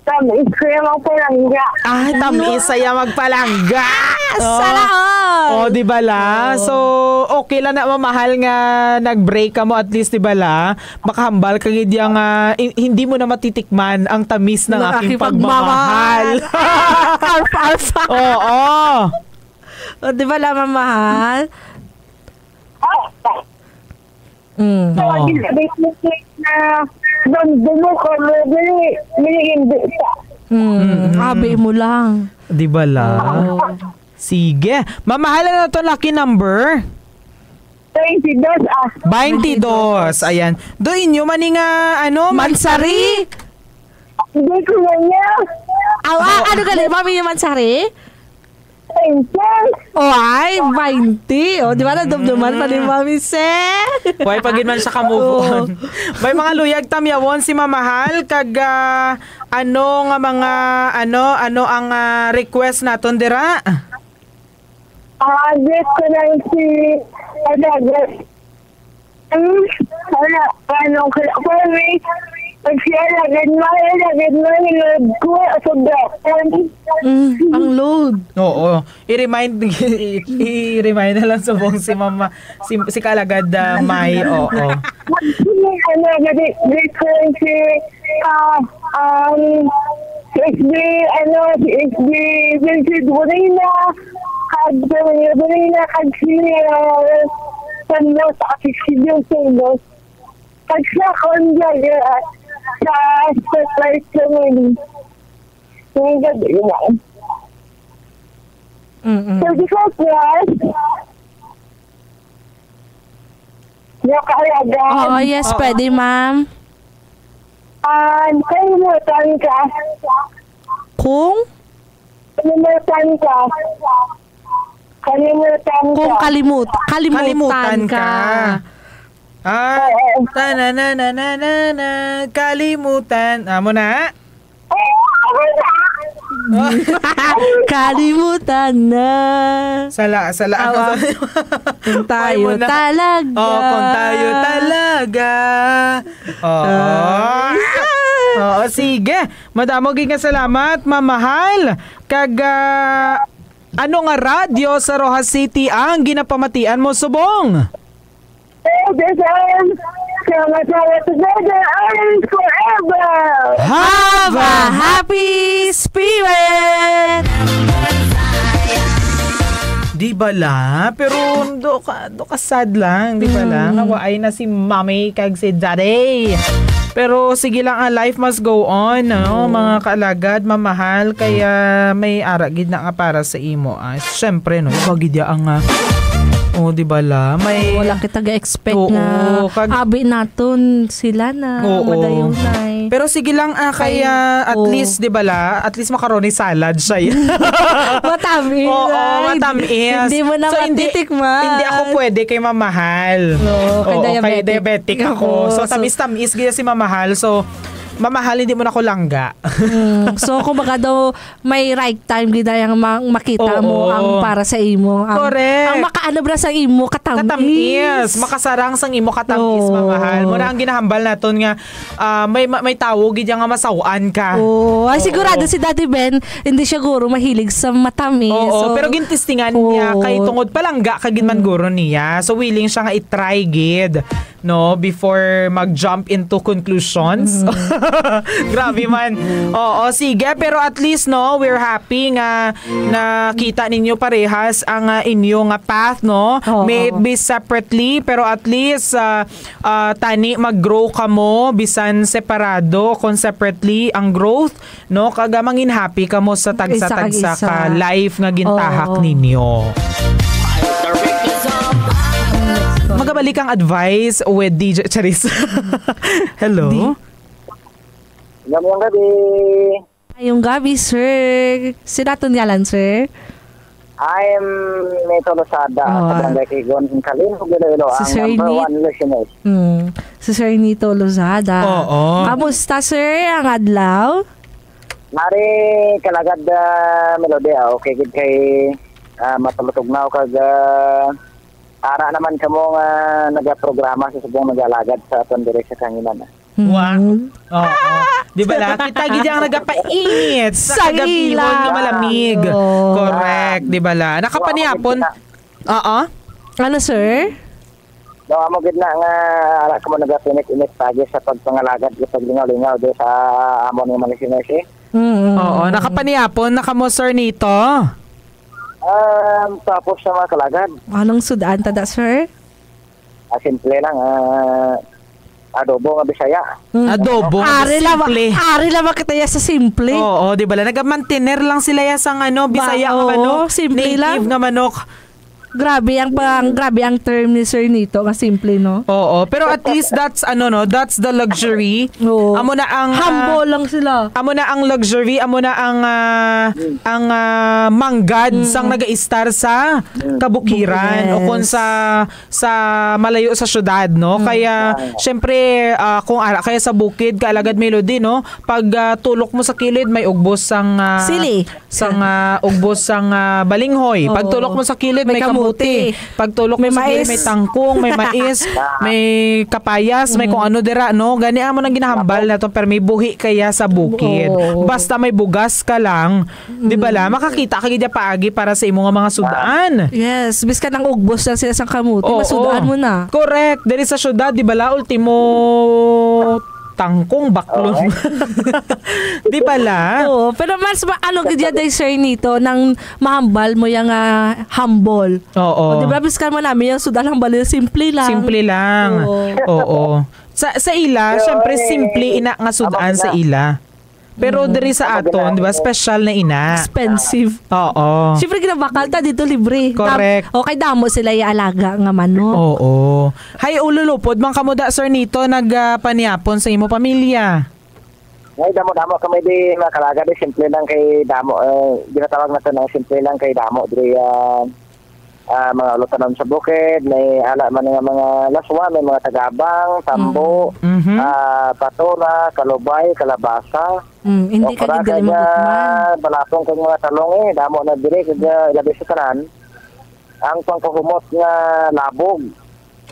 Tamis ko yung mga palangga. Ah, tamis saya magpalangga. Oh. Sana all. Oh, di ba la? Oo. So, okay lang na mamahal nga nag-break ka mo at least, di ba la? Makahambal ka gid yang, ah, i-, hindi mo na matitikman ang tamis ng Ng aking aking pagmamahal. pagmamahal. Arf, arf. Oo. Oh, di ba la, mamahal? Ah, Mm. Oo. Sabi ko na, "Dondo mo ko, may, may hindi pa." Mm. Mm-mm. Abi mo lang. Di ba la? Oo. Sige. Mamahal, ano to, lucky number? Twenty-dos, ah. Twenty-dos. Ayan. Do inyo man ni nga, ano, Mansari? Mansari? Hindi ko na niya. Aw, ah, Oo. ano gali, mami, yung Mansari? Twenty. Oh, ay, twenty. Oh, di ba, nadumduman pa ni Mm. Mami Seth? Why pa gid man siya ka-move Oo. on? May mga luyag tamyawon si Mamahal kag, ah, ano nga mga, ano, ano ang, ah, request naton dira? Ah, yes ko lang si, ano, Hmm, wala. Ano, kaya ko, may pagsiya lagad mo, lagad mo, load ko, sa gapon. Mm, ang load. Oo. I-remind, i-, i-remind na lang subong si Mama, si, si Kalagad, ah, May, oo. Ano, gadi, gadi ko si, ah, um, si S B, ano, si S B Vincent Bonilla, kag Bonilla, Bonilla, kag si, ah, Santos, ah, si Silvio Santos. Kag sa akon, vlogger, ah, sa Spotlight Family. Yung gabi lang. Mm-mm. Thank you so much. Yung kaalaga. Oo, yes, Oo. pwede, ma'am. Ah, kalimutan ka. Kung? Kalimutan ka. Kalimutan Kung ka. kalimut-, kalimutan Kalimutan ka. ka. Ah, Oo. ta-na-na-na-na-na-na, kalimutan. Amo na? Oo, ako na. Kalimutan na. Sala, sala. Awa. Kung tayo Ay, mo na. talaga. Oh, kung tayo talaga. Oo. Ay. Oo, sige. Madamo gid nga salamat, Mamahal. Kag, ah, ano nga radyo sa Roxas City ang ginapamatian mo subong? Hey, this is Kamasawa Together, always forever. Have a happy spirit! Di ba la? Pero do ka, do ka sad lang, di ba la? Mm. Nga waay na si Mommy kag si Daddy. Pero sige lang, ang life must go on, no? Mm. Mga kaalagad, mamahal, kaya may ara gid na nga para sa imo. Ah, syempre, no? Ikaw gid ya ang, ah, oh, di ba la? May Wala kita ga-expect Oo, nga kag- abi naton sila na Oo. madayunay. Pero sige lang, ah, Kay- kaya at Oo. least, di ba la? At least macaroni salad siya. Matamis, Oo, ay. matamis. Hindi mo na So, hindi, matitikman. hindi ako pwede kay mamahal. No, kay Oo, kay diabetic. diabetic ako. Oo, So, so tamis-tamis gid si mamahal. So, mamahal, hindi mo na ko langga. Mm. So, kumbaga daw, may right time gid ang ma-, makita Oo. mo ang para sa imo. Ang, Correct. ang makaanobra sa imo, katamis. Katamis. Makasarang sang imo katamis, Oo. mamahal. Mo na ang ginahambal naton nga, ah, may, may tawo gid nga masaw-an ka. Oo. Ay, Oo. sigurado si Daddy Ben, hindi siya guro mahilig sa matamis. Oo, So, pero gintistingan niya Oo. kay tungod palangga ka gid man Mm. guro niya. So, willing siya nga i-try gid, no, before mag-jump into conclusions. Mm. Grabe man. Oo, sige, pero at least, no, we're happy nga nakita ninyo parehas ang, ah, inyo nga path, no? Oo. May it be separately, pero at least, ah, ah, tani mag-grow kamo bisan separado kung separately ang growth, no? Kag, ah, mangin happy kamo sa Isa kag tagsa-tagsa isa. ka life nga gintahak Oo. ninyo. Magabalik ang advice with D J Charis. Hello? Di- Maayong gabi. Maayong gabi, sir. Sino aton ngalan, sir? I'm Nito Lozada, Oh, sa ah. Barangay Kigon, Kalinog, Iloilo, Si ang Sir number Nit. one listener. Hmm. Si Sir Nito Lozada. Oo. Kamusta, sir, ang adlaw? Mari, kalagad, ah, Melody, ah, okay gid kay, ah, matulutog na ako kag, ah, ara naman kamo nga nagaprograma sa subong nag-alagad sa aton diri sa kanginan, ah. Wa. Hmm. Oo. Di ba la? Kita gid ang nagapainit sa Sa kagabihon ila. nga malamig. Oo. Correct, di ba la? Nakapanihapon. Wa, Oo. Ano, sir? No, amo gid na nga ara kamo nagapainit-init pagi sa pagpangalagad sa paglingaw-lingaw di sa amon nga mga listeners, eh. Mm. Oo, nakapanihapon na kamo, sir, Nito? Um, tapos sa mga kalagad. Anong sud-an ta da, sir? Ah, simple lang, ah, adobo nga Bisaya. Mm. Adobo nga Ari lang, Simple. ari lang kita ya sa simple. Oo, di ba la? Nagamantener lang sila ya sang ano, Ba, Bisaya nga oo, manok, simple native lang. nga manok. Grabe ang pang-, grabe ang term ni Sir Nito nga simple, no? Oo, pero at least that's, ano, no, that's the luxury. Oo. Amo na ang, ah, Humble lang sila. amo na ang luxury, amo na ang, ah, ang, ah, manggad Mm. sang nagaistar sa kabukiran o kung Yes. sa, sa malayo sa syudad, no? Mm. Kaya, Ah. syempre, ah, kung ara kaya sa bukid, kaalagad Melody, no? Pag, ah, tulok mo sa kilid, may ugbos sang, ah, Sili. sang, ah, ugbos sang, ah, balinghoy. Oo. Pagtulok mo sa kilid, May may kamuti. kamuti. Pagtulok May mo sa kilid, mais. may tangkong, may mais, may kapayas, may Mm. kung ano dira, no? Gani amo nang ginahambal Apo. nato, pero may buhi kaya sa bukid. Oo. Basta may bugas ka lang, di ba la? Mm. Makakita ka gid paagi para sa imo nga mga sud-an. Yes, biskan ang ugbos lang sila sang kamuti, Oo. masud-an mo na. Correct. Diri sa syudad, di ba la? Ultimo tangkong baklon. Oo. Di ba la? Oo, pero mas ma-, ano gid ya, day, sir, Nito, nang mahambal mo yang, ah, humble. Oo. O, di ba, biskan mo nami yang sud-an, humble, simple lang. Simple lang. Oo. Oo. Sa, sa ila, Pero, syempre, eh, simple ina nga sud-an amo sa na. ila. Pero Mm. diri sa Amo aton, na. di ba, special na ina. Expensive. Oo. Syempre, ginabakal ta dito, libre. Correct. Dam-, o, kay damo sila ialaga nga manok. Oo. Hay, ululupod man kamo da, sir, Nito, nag, ah, panihapon sa imo pamilya? Ay, damo-damo kami di, mga kalagad, eh, simple lang kay damo, eh, ginatawag nato na simple lang kay damo, diri, ah, ah, mga ulutanon sa bukid, may ala man nga mga laswa, may mga tagabang, tambo, Mm. Mhm. ah, patola, kalubay, kalabasa, Mm, hindi ka okra, gid dali kag, magukman. ah, balapong kag mga talong, eh, damo na diri, kag, ah, ilabi sa tanan, ang pangkahumot nga labog.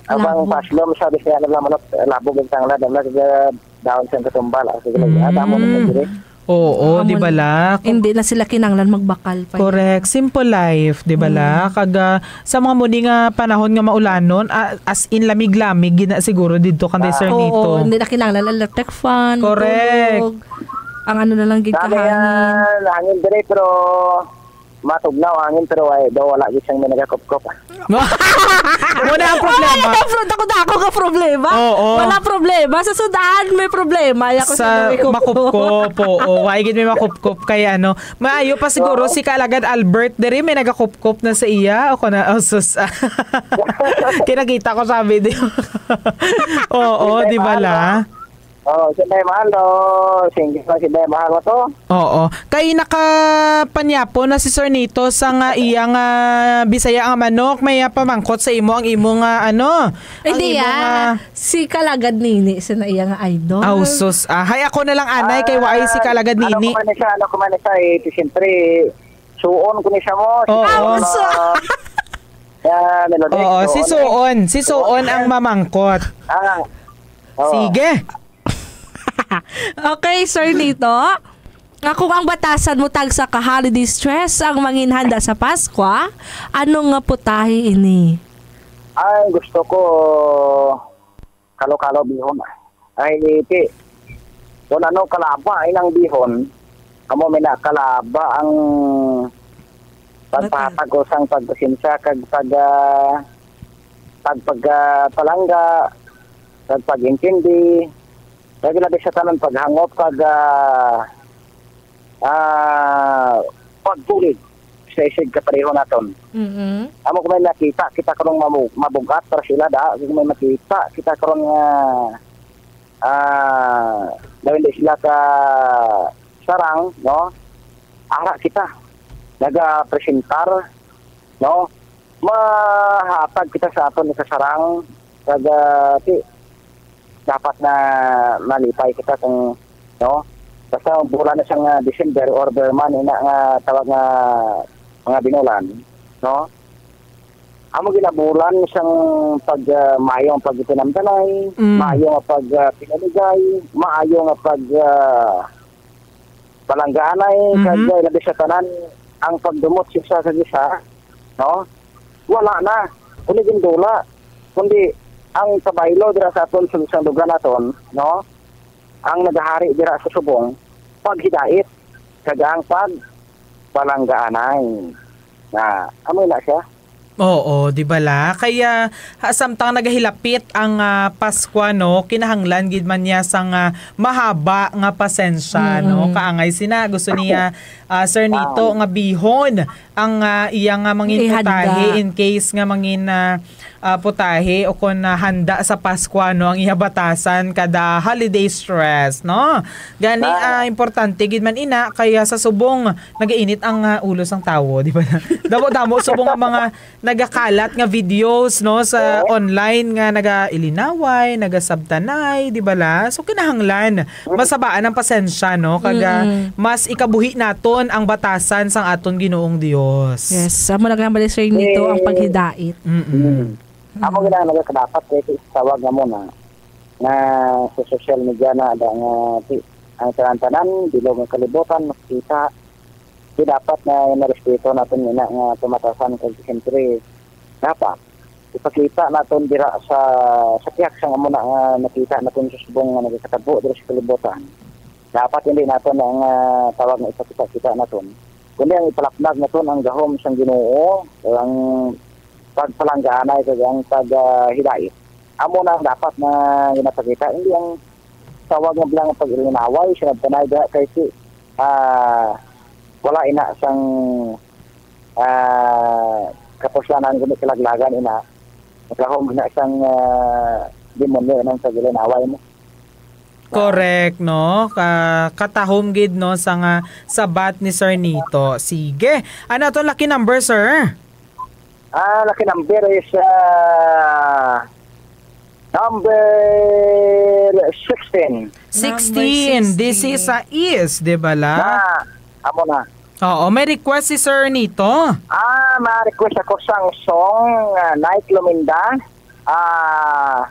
Ang Labog. pangpaslom sa Bisaya na lang manok, labog ang tanglad, ang nag-, ah, dahon sa katumbal, ah, sige lang, ah, damo na Mm. diri. Oo, Amo di ba na. la? Hindi na sila kinahanglan magbakal pa. Correct. Simple life, di ba la? Mm. Kag, ah, sa mga muli nga panahon nga maulanon, ah, as in lamig-lamig gid na siguro didto kanday, Ah. Sir Oo, Nito. hindi na kinahanglan electric fan, Correct. matulog. Ang ano na lang gid Dami kahangin. nga hangin dire, pero matugnaw angin, pero ay, daw wala gid siyang may nagakupkop. Muna ang problema. Wala na pro-, dako-dako ka problema. Oo. Wala problema. Sa sudan, may problema. Ay, ako Sa sa nang ikupkop. makupkop, oo. Why gid may makupkop kay ano? Maayo pa siguro Oo. si Kaalagad Albert diri may nagakupkop na sa iya. Ako na, oh, sus. Kinakita ko sabi di. Oo, Hindi, di ba mahal, la? Oo, si Bay Mahal, oh. Single pa si Bay Mahal mo to. Oo. Kay nakapanyapo na si Sir Nito sa nga iya nga Bisaya nga manok, may ah, pamangkot sa imo ang imo nga ano, ang Hindi imo ah. nga Si Kalagad Nini sa na iya nga idol. Aw, sus. Ah, hay, ako na lang, anay, kay waay si Ah, Kalagad ano Nini. ko man siya, ano ko man siya, eh, siyempre, suon ko ni siya mo, si Oo. Suon, Aw, su- ah, ah, Melody, Oo, si Suon, eh. Suon. Si Suon ang mamangkot. Ah, oo. Sige. Okay, Sir Nito. Nga kung ang batasan mo tagsa ka holiday stress ang manginhanda sa Paskwa, ano nga putahe ini? Ay, gusto ko kalo-kalo bihon. Ay, ti, kung ano kalaba inang bihon, amo may nakalaba ang Bata. pagpatag ko sang pagpasensya kag pag, ah, pag, pag, ah, palangga, kag pag-intindi, kag labi sa tanan paghangop kag, ah, ah, pagbulig sa isig kapareho naton. Mm-mm. Amo kung may nakita kita karon nga mabu-, mabugat para sila da, kung may makita kita karon nga, ah, daw hindi sila ka sarang, no? Ara kita nagapresentar, no? Mahatag kita sa aton ikasarang, kag, ah, ti, dapat na malipay kita kung, no? Basta bulan na siya nga December or Burman, ina nga tawag nga mga binulan, no? Amo ginabulan sang pag, ah, maayo ang pagtinamdanay, Mm. maayo nga pag, ah, pinaligay, maayo nga pag, ah, palanggaanay, Mhm. kag, ah, labi sa tanan, ang pagdumot sa isa sa isa, no? Wala na. Kundi gindula. Kundi ang kabaylo dira sa aton sa isang lugar naton, no? Ang nagahari dira sa subong, paghidait, kag ang pagpalanggaanay. Na, amo na siya. Oo, di ba la? Kaya, ha, samtang nagahilapit ang, ah, Paskwa, no, kinahanglan gid man niya sang, ah, mahaba nga pasensya, no? Mm. Kaangay sina, gusto niya, ah, Sir Nito, Ah. nga bihon ang, ah, iya nga mangin Ihanda. putahe in case nga mangin, ah, ah, putahe o kon, ah, handa sa Paskwa, no, ang iya batasan kada holiday stress, no? Gani, Ah. ah, importante gid man ina, kaya sa subong nagainit ang, ah, ulo sang tawo, di ba? Damo-damo subong ang mga nagakalat nga videos, no, sa Oo. online nga nagailinaway, nagasabtanay, di ba la? So, kinahanglan, Mm. masabaan ang pasensya, no? Kag, ah, Mm-mm. mas ikabuhi naton ang batasan sang aton Ginoong Dios. Yes, amo na gani, Sir Nito, ang Eh. paghidait. Mm-mm. Mm. Amo Mm. gid ang nagakadapat kay ti tawag nga mo na, nga sa social media na ada nga ti, ang tanan-tanan, bilog nga kalibutan, makita. Di dapat na marespeto naton ina nga pamatasan kag siyempre dapat ipakita naton dira sa, sa pihak sang amo na nga nakita naton sa subong nga nagakatabo dira sa kalibutan. Dapat hindi naton ang, ah, tawag nga ipakita-kita naton, kundi ang ipalapnag naton ang gahom sang Ginoo, ang pagpalanggaanay kag ang pag, ah, hidait. Amo na ang dapat na ginapakita, hindi ang tawag nga bilang pag-ilinaway sa nagpanay diha kay si, ah, wala ina sang, ah, kapuslanan kundi kalaglagan ina. Nagahom ina sang, ah, demonyo inang pag-ilinaway mo. Correct, no? Ka-, katahom gid, no, sa nga sabat ni Sir Nito. Sige. Ano to lucky number, sir? Ah, lucky number is, ah, number sixteen. Sixteen. Number sixteen. This is a is, di ba la? Na, amo na. Oo, may request si Sir Nito. Ah, ma-request ako sang song, ah, Night Luminda. Ah,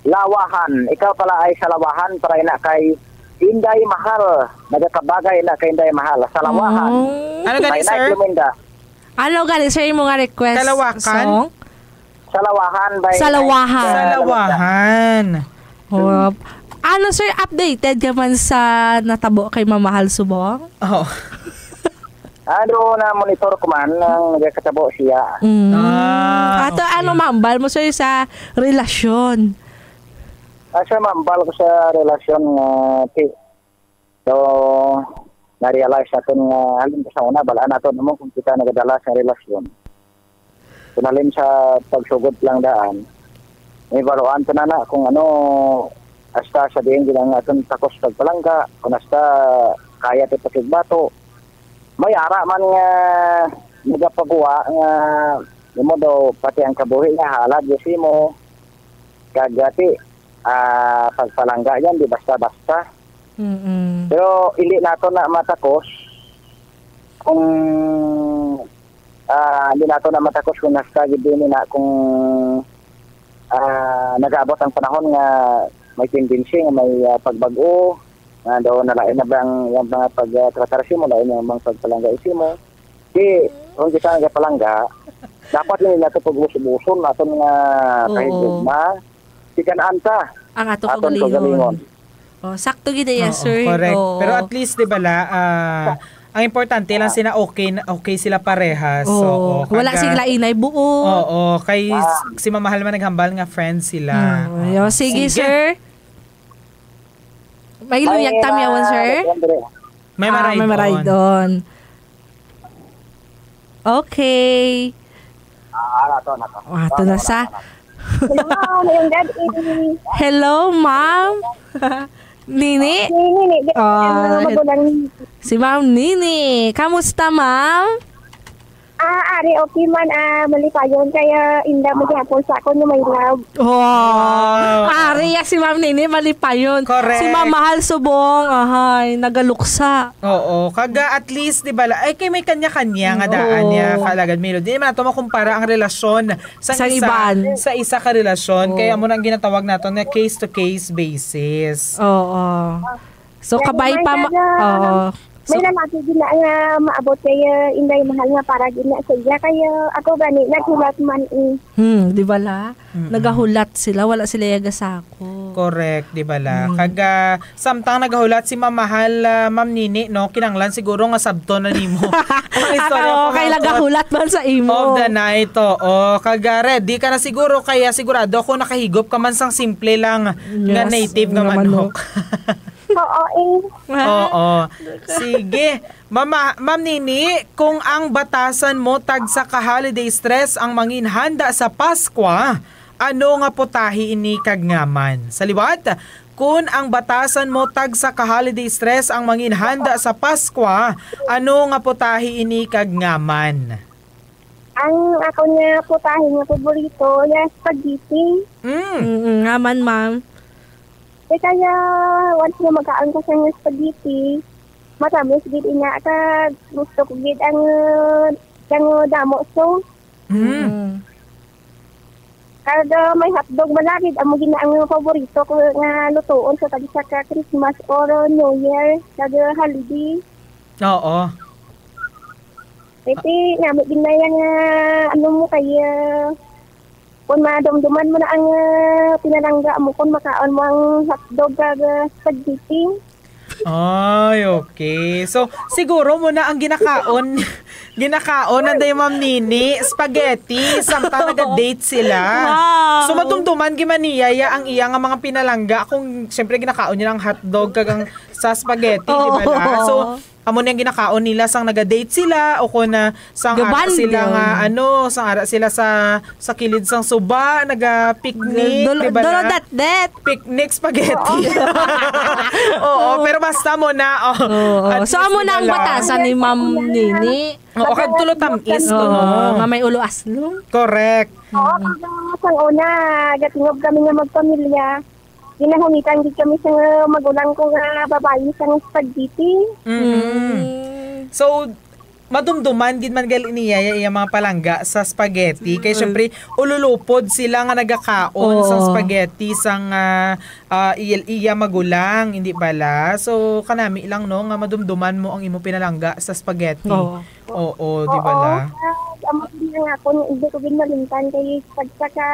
Lawahan. Ikaw pala ay sa Lawahan para ina kay Inday Mahal. Nagakabagay na kay Inday Mahal. Sa Lawahan. Oh. Ano gani, By Night sir? Luminda. Ano gani, sir, imo nga request Kalawakan? song? Sa Lawahan, by Sa Lawahan. Night Sa Luminda. Lawahan. Oh. Ano, sir, updated ka man sa natabo kay Mamahal Subong? Oh. Ano na monitor ko man ang nagakatabo siya. Mm. Ah, Ato, okay. Ano, mambal mo, sir, sa relasyon? Asa mambal ko sa relasyon nga, ti-, so, na-realize naton nga, halin sa una, balaan naton mo kung kita nagadala sa relasyon. Kung halin sa pagsugod lang daan, may baroan pa na na kung ano, hasta sa diin gid ang aton takos pagpalangga, kung hasta kaya ti pakigbato. May ara man nga nagapaguwa nga imo daw pati ang kabuhi niya halad gyud sa imo. Kag ati, ah, pagpalangga yan, di basta-basta. Mm-mm. Pero hindi nato na matakos kung, ah, hindi nato na matakos kung hasta gid din na kung, ah, nag-aabot ang panahon nga may tendency nga may, ah, pagbag-o, nga daw nalain na ba ang, ang mga pagtratar sa imo, lain ang mga pagpalangga sa imo. Di, kung kita nagapalangga, dapat lang nato pag-ubos-uboson aton nga Oo. kahigugma. Tikan-an ta Ang ato aton kagalingon. kagalingon. Oh, sakto gid iya, Oo, sir. correct. Oo. Pero at least, di ba, la, ah, ang importante lang sina okay na, okay sila parehas. Oo. Oo, Wala kaga- sila inay buo. Oo, kay Ah. s-, si Mamahal man naghambal nga friends sila. Hmm, Oo. yo, sige, Sige. sir. May Ay, luyag tamyawan, ma-, sir? Andre. May Ah, maray may maray doon. doon. Okay. Ah, ano to, ano to? Ah, ito na sa. Hello, mayong gabi. Hello, ma'am. Nini? Nini, Nini, Ah, ano, magulang. Si Ma'am Nini. Kamusta, ma'am? Ah, ari, okay man, ah, malipayon kaya inda mo gihapon sa akon nga may love. Oh. Wow. Ari, ya si Ma'am Nini, malipayon. Correct. Si Ma'am Mahal subong, ahay, nagaluksa. Oo, kaga at least, di ba, la-, ay, kay may kanya-kanya nga daan Oo. niya, kalagad Melody. Di man nato makumpara ang relasyon sa Sa isa, iban. sa isa ka relasyon. Oo. Kaya mo nang ginatawag nato nga case-to-case basis. Oo. So, Kaya kabay may pa ma-, kada, oo. may So, lalaki din na nga maabot kay, uh, Inday Mahal nga para din na sa iya. Kaya ako gani, naghulat man eh. Hmm, di ba la? Mm-mm. Nagahulat sila, wala sila yaga sako. Correct, di ba la? Hmm. Kag, ah, samtang nagahulat si Mamahal, ah, Ma'am Nini, no? Kinanglan siguro nga sabton na nimo. Ang istorya Ako, kay pagkakot nagahulat man sa imo. of the night, oo. Kag, ah, ready ka na siguro, kaya sigurado ako nakahigop ka man sang simple lang nga Yes, native nga nga manok. manok. Oo, eh. Oo. Sige. Mama, Ma'am Nini, kung ang batasan mo tagsa ka holiday stress ang mangin handa sa Paskwa, ano nga putahe ini kag ngaman? Sa liwat, kung ang batasan mo tagsa ka holiday stress ang mangin handa sa Paskwa, ano nga putahe ini kag ngaman? Ang ako nga putahe nga paborito, ya spaghetti. Mm. Mm, nga man, ma'am. Eh, kaya, once nga magkaon ka sa nga spaghetti, matamis gid ina ka, gusto ko gid ang, ang damo sauce. Mm. Mm. Kada may hotdog, malagid, amo gid na ang paborito ko nga lutuon sa tagsa ka Christmas or New Year, kada holiday. Oo. Iti, nami din na yan nga, ano mo kaya, kung madumduman mo na ang, ah, pinalangga mo, kung makaon mo ang hotdog kag, ah, spaghetti. Ay, okay. So, siguro mo na ang ginakaon, ginakaon na day Ma'am Nini, spaghetti, samtang Oo. nag-date sila. Wow. So, madumduman gid man niya ya ang iya nga mga pinalangga kung, siyempre, ginakaon niya ang hotdog kag ang sa spaghetti, di ba na? Oo. So, amo na yung ginakaon nila sang naga-date sila o kung na sang ara Gabanding. sila nga, ano, sang ara sila sa, sa kilid sang suba, naga-picnic, Dolo-, di ba na? dolodatdet. Picnic spaghetti. Oo, Oo. pero basta mo na, oh. Oo. At So, least, amo di na ba ang lang? batasan ni Ma'am Nini. Oo, kag tulo tamis, Oo, no? nga may ulo aslong. Correct. Oo, Mm. kag, ah, sang una, gatingob kami nga magpamilya. Ginahungitan gid kami sa magulang ko nga babayi sang spaghetti. Mm-mm. Mm. So, madumduman gid man gali niya ya iya mga palangga sa spaghetti. Kay Mm. syempre, ululupod sila nga nagakaon sang Oo. spaghetti sang, ah, ah, iya, iya magulang, hindi bala? So, kanami lang, no, nga madumduman mo ang imo pinalangga sa spaghetti. Oo. Oo, di ba Oo, la? Kag amo din nga ako, hindi ko gid malimtan kay pagka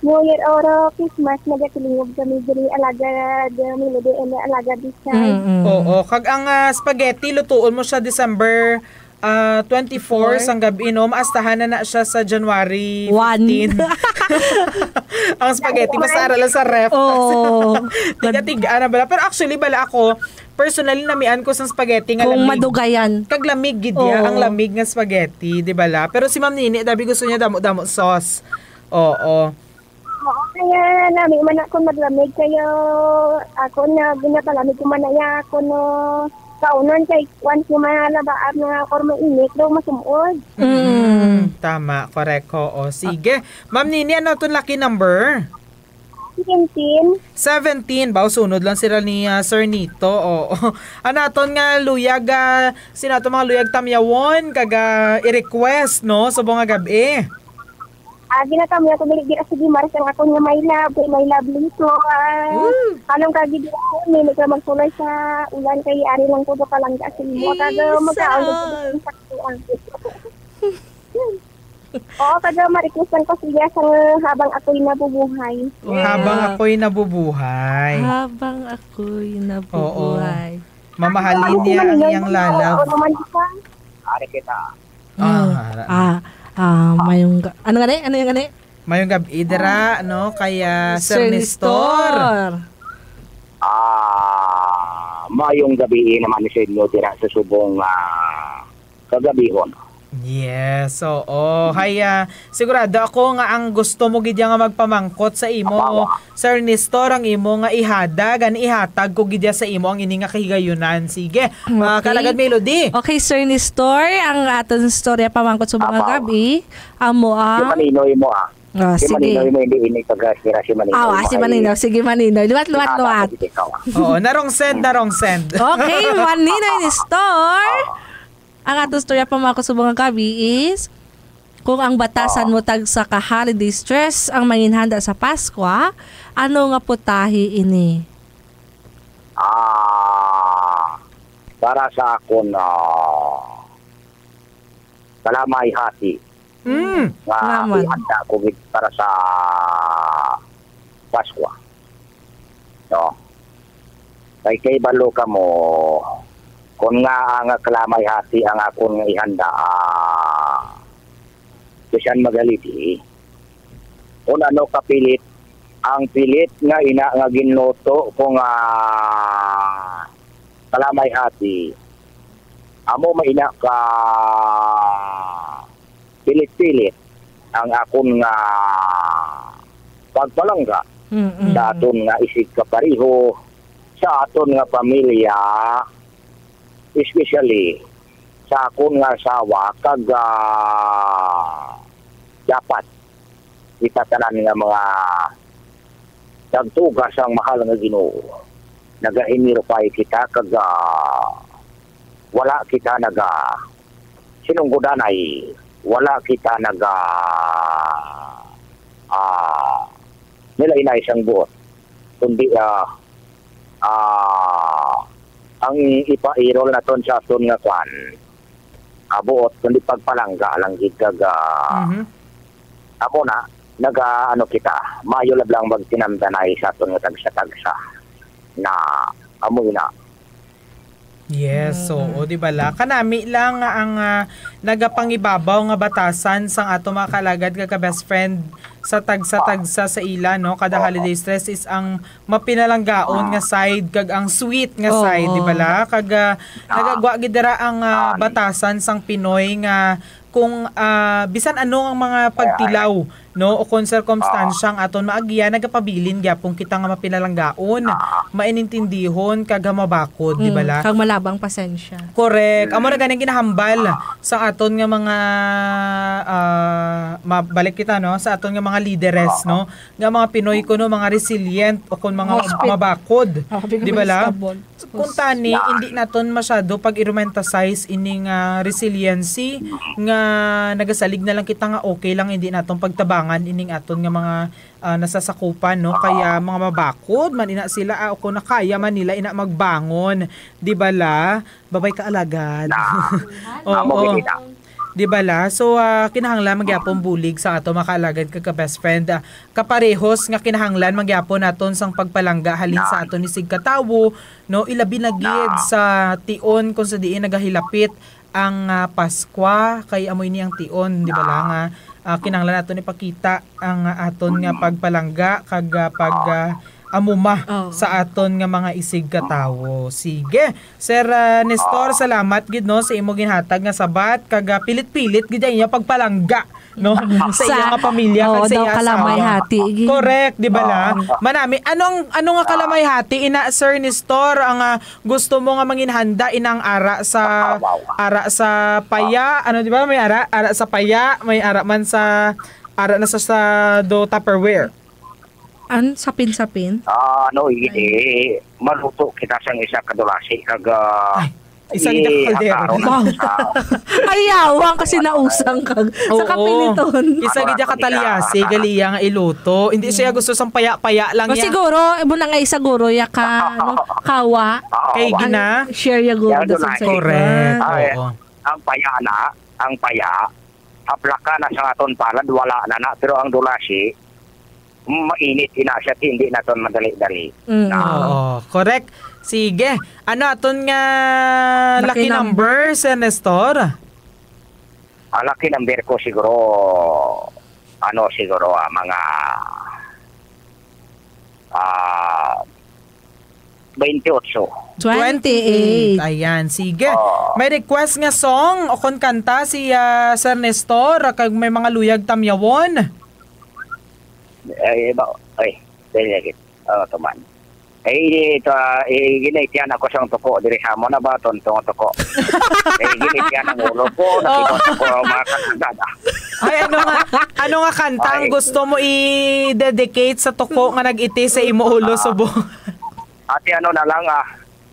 New Year or Christmas, nagatilingog kami diri, Alagad, uh, Melody and Alagad Bisay. Mm-mm. Oo, kag ang, ah, spaghetti, lutuon mo siya December Ah, twenty-four Four? sang gabi, no? Maastahan na na siya sa January One. fifteen. Ang spaghetti, basta ara lang sa ref. Oo. Tiga-tigaan na bala. Pero actually, bala ako, personally, namian ko sang spaghetti nga Kung lamig. madugayan. Kag lamig gid ya, Oo. ang lamig nga spaghetti, di bala? Pero si Ma'am Nini, dabi gusto niya damo-damo sauce. Oo. Oo, kaya nami man ako maglamig kayo. Ako na, ginapalamig ko man na ako, no. Kaunon kay once nga malabaab nga or mainit daw masumod. Mm. Mm, tama, correct. Oo, sige. Ma'am Nini, ano itong lucky number? Seventeen. Seventeen. Ba, sunod lang sila ni, ah, Sir Nito. Oo. Ano aton nga luyag, ah, sino ato mga luyag tamyawon, kag, ah, i-request, no? Subong nga gabi. Ah, ginatamyo ko dili dira sa Guimaras ang akon nga my love, kay my love Lito. Ah, Woo! Anong kagid ako, nili ka magsulay sa ulan kay ari lang ko palangga sa imo. Kada magkaon ko sa saktuan. Oo, kada ma-request lang ko siya sa habang ako'y nabubuhay. Wow. Habang ako'y nabubuhay. Habang ako'y Oo. nabubuhay. Mamahalin niya ang iyang lalaw. Oo, romantika. Ari kita. Ah, Mm. ara. Ah, ah, mayong ga-, ano gani? Ano yung gani? Mayong gabi dira, no, kay, ah, Sir Sir Nestor. Nestor. Ah, mayong gabi naman sa inyo dira sa subong, ah, kagabihon. Yes, oo. Hay, ah, sigurado ako nga ang gusto mo gid nga magpamangkot sa imo, Abawa. Sir Nestor, ang imo nga ihadag, ang ihatag ko gid sa imo ang ini nga kahigayunan. Sige, ah, Okay. Kalagad Melody. Okay, Sir Nestor, ang aton istorya pamangkot sa mga Abawa. gabi, amo Si ang Maninoy mo, ah. Ah, Si sige. Maninoy mo, hindi ini pagkasira si Maninoy Ah, ah, mo si ay Maninoy. Sige, Maninoy. Liwat, liwat, Tama liwat. ka, sige, ikaw, ah. Oo, narong send, narong send. Okay, Maninoy ni Store. Ah. Ang ato storya pa, mga kusubong nga gabi, is kung ang batasan Ah. mo tagsa ka holiday stress ang manginhanda sa Paskwa, ano nga putahe ini? Ah, para sa akon, ah, kalamay hati Mm. nga Salamat. ihanda ko gid para sa Paskwa. No? Kay, kay balo ka mo, kung nga ang kalamay hati ang akon nga ihanda, ah, bisan magalidi, kung ano kapilit, ang pilit nga ina nga ginluto ko nga kalamay hati, amo maina ka pilit-pilit ang akon nga pagpalangga Mm-mm. sa aton nga isigkapareho, sa aton nga pamilya, especially sa akon nga asawa, kag, ah, dapat kita tanan nga mga tagtuga sang mahal nga Ginoo, nagahinirupay kita kag, ah, wala kita naga-, sinunggodanay, wala kita naga-, ah, nilainay sang buot, kundi, ah, ah, ang ipairol naton sa aton nga kwan, ah, buot, kundi pagpalangga lang gid kag, ah, Mhm. amo na, naga-, ano kita, maayo lang magtinamdanay sa aton nga tagsa-tagsa na amo na. Yes, Mm. oo, di ba la? Kanami lang nga ang, ah, nagapangibabaw nga batasan sang ato mga kalagad nga ka-best friend sa tagsa-tagsa sa ila, no? Kada Oo. holiday stress is ang mapinalanggaon nga side kag ang sweet nga Oo. side, di ba la? Kag, ah, Ah. nagagwa gid dira ang, ah, Ah. batasan sang Pinoy nga kung, ah, bisan ano ang mga Ay, ay, pagtilaw, ay. no, o kung sirkumstansya Ah. ang aton maagian, nagapabilin gyapon kita nga mapinalanggaon, Ah. mainintindihon, kag mabakod, di ba Mm, la? kag malabang pasensya. Correct. Amo na Mm. ganing ginahambal Ah. sa aton nga mga, ah, mabalik kita, no, sa aton nga mga lideres, Ah. no, nga mga Pinoy kuno mga resilient o kung mga Hospit-, mabakod, Grabe di ba ka la? Kung tani, Yeah. hindi naton masyado pag-i-romanticize ining, ah, resiliency nga nagasalig na lang kita nga okay lang, hindi naton pagtabangan ining aton nga mga, ah, nasasakupan, no? Ah. Kaya mga mabakod man ina sila, ah, o kung nakaya man nila ina magbangon, di ba la? Babay ka, alagad. Na. Oo. Amo gid na. Di ba la? So, ah, kinahanglan man gyapon bulig sa ato mga kaalagad kag ka-best friend. Ah, kaparehos nga kinahanglan man gyapon naton sang pagpalangga halin sa Na. aton isigkatawo, no? Ilabi na gid Na. sa tion kung sa diin nagahilapit ang, ah, Paskwa, kay amo ini ang tion, di ba lang, ah, ah, kinahanglan naton ipakita ang, ah, aton nga pagpalangga kag, ah, pag, ah, amuma Oo. sa aton nga mga isigkatawo. Sige. Sir, ah, Nestor, salamat gid, no, sa imo ginhatag nga sabat kag, ah, pilit-pilit gid ang inyo pagpalangga, no, sa Sa iya nga pamilya Oo, kag sa daw iya kalamay asawa. Hati. Correct, di ba la? Oo. Manami, anong, ano nga kalamay hati ina, Sir Nestor, ang, ah, gusto mo nga manginhanda inang ara sa, Wow, wow. Ara sa paya, ano, di ba? May ara, ara sa paya, may ara man sa, ara na sa, sa do Tupperware. An sapin-sapin? Ah, ano, i-, i-, maluto kita sang isa ka dulasi kag, ah, Ay, isa gid ang i-, kaldero. Hakaron Wow. sa Ay, yawang kasi nausang kag sa Oo. kapiliton. Isa gid ang Ako na katalyasi, pamilya. Gali iya nga iluto. Hindi siya gusto sang paya-paya lang O, niya. Siguro, mo na nga isa guro, ya ka, ano, kawa. Oo, Kay wa. gina. Ang share ya guro Yan, doon sa ay. Correct. Ah, eh, Oo. ang paya na, ang paya, haplaka na sa aton palad, wala na na, pero ang dulasi, mainit ina siya, hindi naton madali-dali. Mm. Na. Oo, correct. Sige. Ano aton nga Lucky lucky number. number, Sir Nestor? Ang lucky number ko siguro, ano siguro, ah, mga, ah, twenty-eight. Twenty-eight. Ayan, sige. Oh. May request nga song o kon kanta si, ah, Sir Nestor, kag may mga luyag tamyawon? Eh, ba, ay, dali lagi. Oh, tuman. Eh, ito, ah, eh, ginitian ako sa tuko, diri sa amo na ba, tontong tuko. Eh, ginitian ang ulo ko, Oh. nakita ko ang mga kasagad, ah. Ay, ano nga, ano nga kanta ang Ay. gusto mo i-dedicate sa tuko nga nag-iti sa imo ulo, Ah. subong? Ate, ano na lang, ah,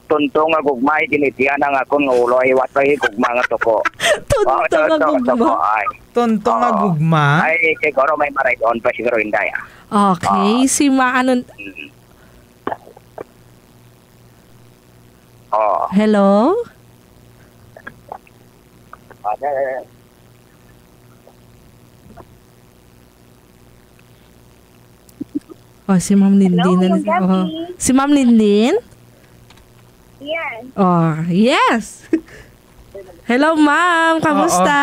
tunto nga gugma, ginitian ang akon nga ulo, ay, wa tay gugma nga tuko. Tunto Wa, nga tunto nga gugma. tuko, ay. Tunto nga Oo. gugma? Ay, siguro may ma-ride on pa siguro, Inday, ah. Okay, Oo. si ma-, ano, Mm. Oo. Hello? Ah, eh, Oh, si Ma'am Linlin Hello, na magandang lang. gabi. Oh. Si Ma'am Linlin? Yes. Oh, yes. Hello, ma'am. Oo. Kamusta?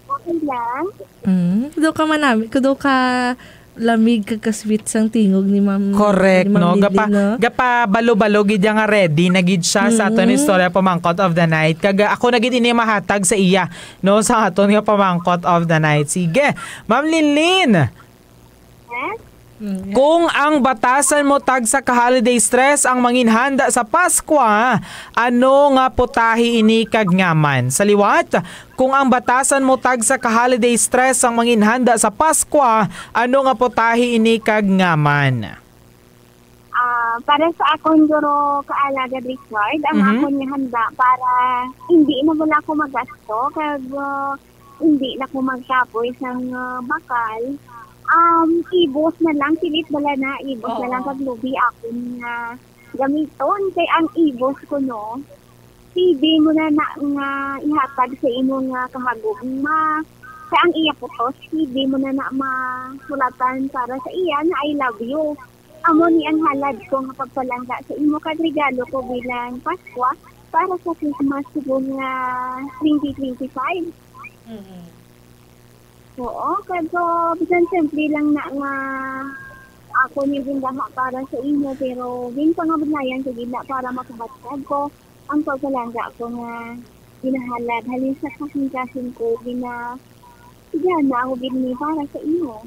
Okay lang. Mm, kudo ka manami, kudo ka lamig kag ka-sweet sang tingog ni Ma'am, Correct, ni Ma'am no? Linlin, Gapa-, no? gapabalo-balo gid ya nga ready na gid siya sa aton Mm. istorya pamangkot of the night. Kag, ah, ako na gid ini mahatag sa iya, no, sa aton nga pamangkot of the night. Sige, Ma'am Linlin. Yes? Mm. Kung ang batasan mo tagsa ka holiday stress ang manginhanda sa Paskwa, ano nga putahe ini kag ngaman? Sa liwat, kung ang batasan mo tagsa ka holiday stress ang manginhanda sa Paskwa, ano nga putahe ini kag ngaman? Ah, para sa akon, guro, Kaalagad Richard, ang Mhm. akon nga handa para hindi na wala ko magasto, kag, ah, hindi na ko magkapoy sang, ah, bakal. Um, ibos na lang, pilit bala na, ibos na lang Oo. kag lubi akon nga gamiton. Kay ang ibos ko, no, pwede mo na na nga ihatag sa imo nga kahagugma. Kay ang iya putos, pwede mo na na masulatan para sa iya na I love you. Amo ni ang halad ko nga pagpalangga sa imo kag regalo ko bilang Paskwa para sa Christmas subong nga twenty twenty-five. Mm. Oo, kag, ah, bisan simple lang na nga ako ni gingaha para sa imo, pero ginpangabudlayan ko gid na para makahatag ko ang pagpalangga ko nga ginahalad halin sa kasing-kasing ko, gina-, gina ako gid ni para sa imo.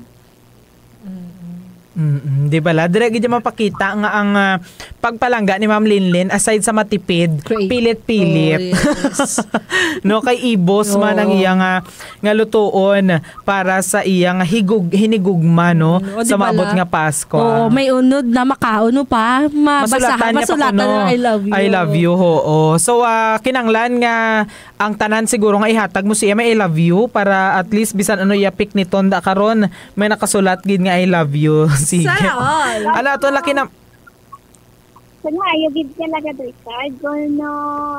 Mm-mm. Mm-mm. Di ba, la? Dira gid mapakita nga ang, ah, pagpalangga ni Ma'am Linlin, aside sa matipid, Create. pilit-pilit. Oh, yes. No, kay ibos man ang Oo. iya nga, nga lutuon para sa iya nga higug-, hinigugma, no? Mm, o, Sa di ba, maabot la? nga Pasko, Oo, ah. may unod na makaon, no, pa? Mabasa Masulatan ka, niya pa masulatan kuno. ng I love you. I love you, oo. So, ah, kinanglan nga ang tanan siguro nga ihatag mo siya may I love you para at least bisan ano iya pikniton da karon, may nakasulat gid nga I love you. Sige. Sana all. Ala, ato laki na. Sa maayo gid talaga, Richard, kung no,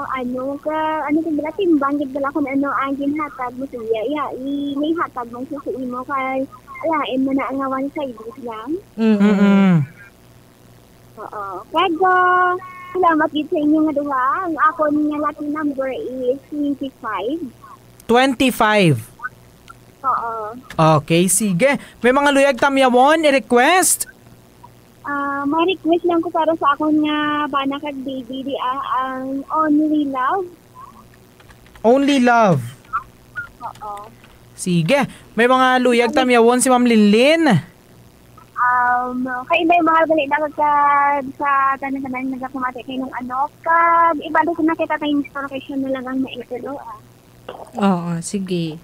ano ka, ano ka bala, timbang gid bala kung ano ang ginhatag mo sa iya. Iya, i-, may hatag man siya sa imo kay alain mo na nga one-sided lang. Mm-mm. Mm-mm. Oo. Kag, ah, Salamat gid sa inyo nga duha. Ang akon nga lucky number is twenty-five. Twenty-five. Oo. Okay, sige. May mga luyag tamyawon i-request? Ah, may request lang ko para sa akon nga bana kag baby, di ah, ang Only Love. Only Love. Oo. Sige. May mga luyag tamyawon si Ma'am Linlin. Um, kay Inday Mahal, gali na ka sa tanan-tanan nagapamati kay nung ano, kag ibalik na kita kay Mister Location na lang ang maitalo, ah. Oo, sige.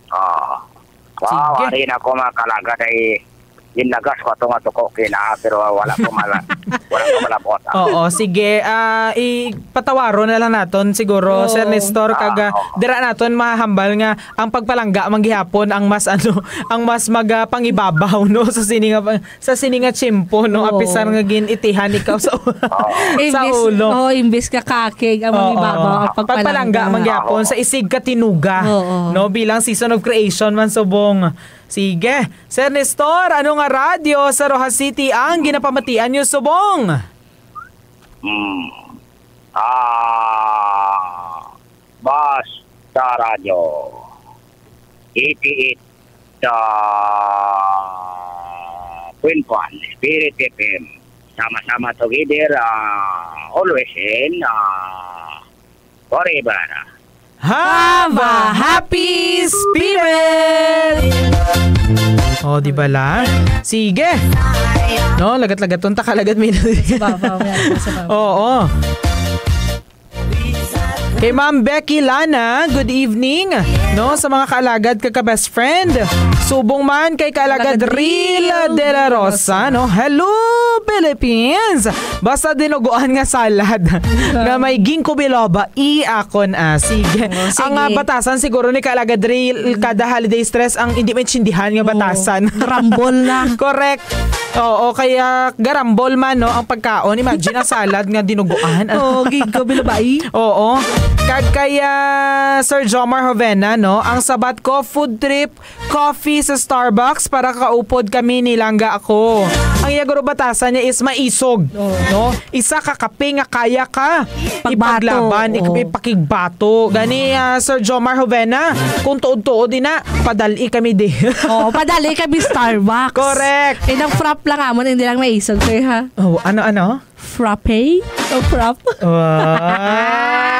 Ah. Sige. Wow, ari na ko mga kalagad ay inlagas ko ato nga tuko kina, pero wala ko mala-, wala ko malabot, ah. Oo, sige. Ah, ipatawaro na lang naton siguro, Oo. Sir Nestor, kag, ah, Ah, oo. dira naton mahambal nga ang pagpalangga man gihapon ang mas, ano, ang mas magapangibabaw, no, sa sini nga pa-, sa sini nga tiyempo, no, Oo. apisar nga gin-itihan ikaw sa u-, Oo. sa Imbis, ulo. oo, imbis ka kakig ang Oo. mangibabaw, ang Pagpalangga pagpalangga. man gyapon Oo. sa isig katinuga, Oo. no, bilang season of creation man subong. Sige, Sir Nestor, ano nga radyo sa Roxas City ang ginapamatian niyo subong? Hmm. Ah, Basta Radyo. Eighty-eight, ah, point one, Spirit F M. Sama-sama together, ah, always and, ah, forever. Have a happy spirit! Oh, di ba la? Sige. No, lagat-lagaton ta ka, lagat may Sa babaw, yan, sa babaw. Oo. Kay Ma'am Becky Lana, good evening, no, sa mga kaalagad kag ka-best friend. Subong man kay kaalagad Kaalagad Ril Ril de la Rosa, no? Hello, Philippines! Basta dinuguan nga salad nga may ginkgo biloba, i akon, ah. Sige. Oh, sige. Ang, ah, batasan siguro ni kaalagad Ril, kada holiday stress, ang hindi maintindihan nga Oo. batasan. Grambol na. Correct. Oo, kaya garambol man, no, ang pagkaon. Imagine ang salad nga dinuguan. Oo, ginkgo biloba, eh. Oo. Kag kaya, Sir Jomar Jovena, no, ang sabat ko, food trip, coffee sa Starbucks para kaupod kami ni langga ako. Ang iya guro batasan niya is maisog, Oo. no? Isa ka kape nga kaya ka Pagbato, ipaglaban, ik-, oo. ipakigbato. Gani, ah, Sir Jomar Jovena, kung tuod-tuod ina, padali kami di. Oo, padali kami Starbucks. Correct. Eh, nang frap lang amon, hindi lang maisog, sir, ha? Oh, ano, ano? Frappe? O frap? Wow.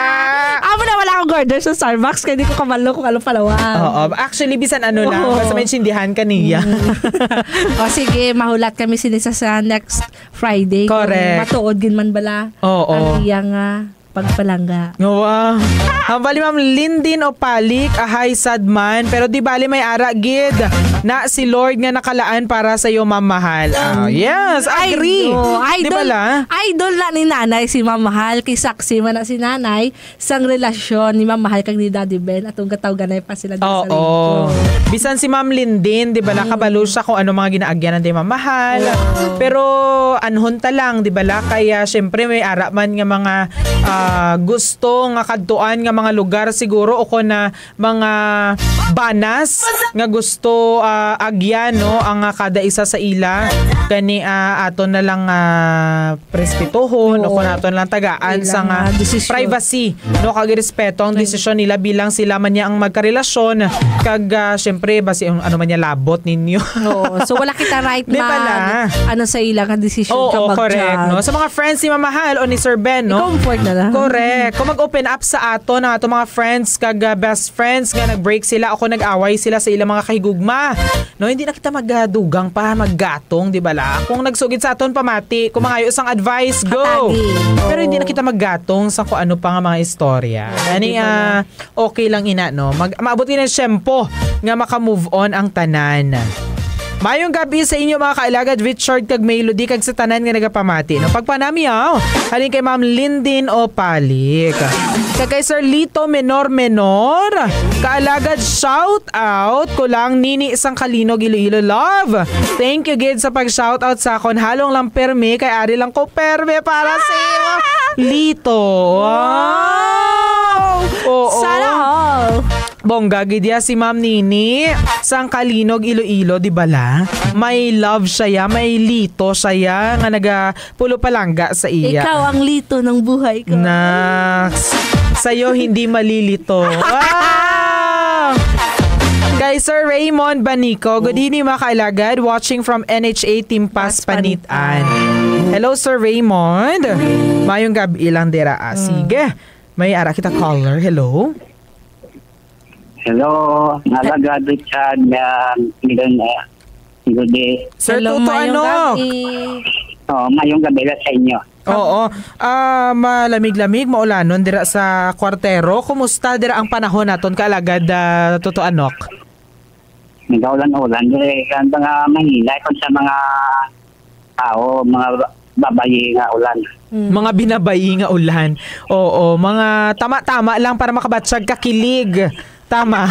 Amo na wala akong order sa Starbucks, kaya di ko kabalo kung ano palawan. Oo. Actually, bisan ano lang, Oo. basta maintindihan ka niya. Mm. O sige, mahulat kami sini sa, sa next Friday. Correct. Kung matuod gid man bala Oo. ang iyang, ah, pagpalangga. Nga, wow. Ang bali, Ma'am Lindin Opalik, ahay sad man, pero di bali may ara gid na si Lord nga nakalaan para sa iyo, Ma'am Mahal. Ah, yes, Ay, agree. no. Di Idol, bala? idol na ni Nanay si Ma'am Mahal, kay saksi man na si Nanay sang relasyon ni Ma'am Mahal kag ni Daddy Ben, atong gatawganay pa sila dito sa Oo. radio. Bisan si Ma'am Lindin, di bala, Mm. kabalo siya kung ano mga ginaagyanan ni Ma'am Mahal. Oo. Pero anhon ta lang, di bala? Kaya, syempre, may ara man nga mga, ah, gusto nga kadtuan nga mga lugar siguro o kung na mga banas nga gusto, ah, agyan, no, ang, ah, kada isa sa ila. Gani, ah, aton na lang, ah, respetuhon o Oo. kung aton lang tagaan Ilang, sa nga ah, desisyon. privacy, no, kag respeto ang Right. desisyon nila bilang sila man niya ang magkarelasyon. Kag, ah, syempre, basi ang ano man niya labot ninyo. Oo. So, wala kita right Di na bala? ano sa ila nga desisyon Oo, ka correct, mag-judge. no? Sa mga friends ni Ma'am Mahal o ni Sir Ben, no? I-comfort na lang. Correct. Kung mag-open up sa aton ang ato mga friends kag, ah, best friends nga nag-break sila o kung nag-away sila sa ilang mga kahigugma, no? Hindi na kita magadugang pa, maggatong, di bala? Kung nagsugid sa aton pamati, kung mangayo sang advice, go! Hatagi. Pero hindi na Oo. kita maggatong sa kung ano pa nga mga istorya. Ay, Gani, di bala? ah, okay lang ina, no? Mag-, maabot gid ang tiyempo nga maka-move on ang tanan. Mayong gabi sa inyo, mga kaalagad Richard kag Melody, kag sa tanan nga nagapamati, no? Pagpanamyaw, halin kay Ma'am Lindin Opalik. Kag kay Sir Lito Menor Menor, kaalagad, shout out ko lang, Nini sang Kalinog, Iloilo, love. Thank you gid sa pag-shout out sa akon. Halong lang permi, kay ari lang ko permi para sa imo. Lito. Wow! Oo. Sana all. Bongga gid ya si Ma'am Nini sang Calinog, Iloilo, di bala? May love siya ya, may lito siya ya nga nagapulo palangga sa iya. Ikaw ang lito ng buhay ko. Naks, sa'yo hindi malilito. Wow! Kay Sir Raymond Banico, good evening, mga kaalagad, watching from N H A Timpas, Panitan. Hello, Sir Raymond. Mayong gabi lang dira, ah. Sige. May ara kita caller. Hello? Hello, Alagad Richard, uh, Milan, uh, Gudi. Sir Hello, Toto mayong Anok. Gabi. Oh, mayong gabi sa inyo. Oo. Ah, malamig-lamig, maulanon dira sa kwartero. Kumusta dira ang panahon naton, Kaalagad, ah, Toto Anok? Nagaulan-ulan, eh, kan mga mahina kung sa mga tao, mga ba-, babayi nga ulan. Mm. Mga binabayi nga ulan. Oo, mga tama-tama lang para makabatyag ka kilig. Tama.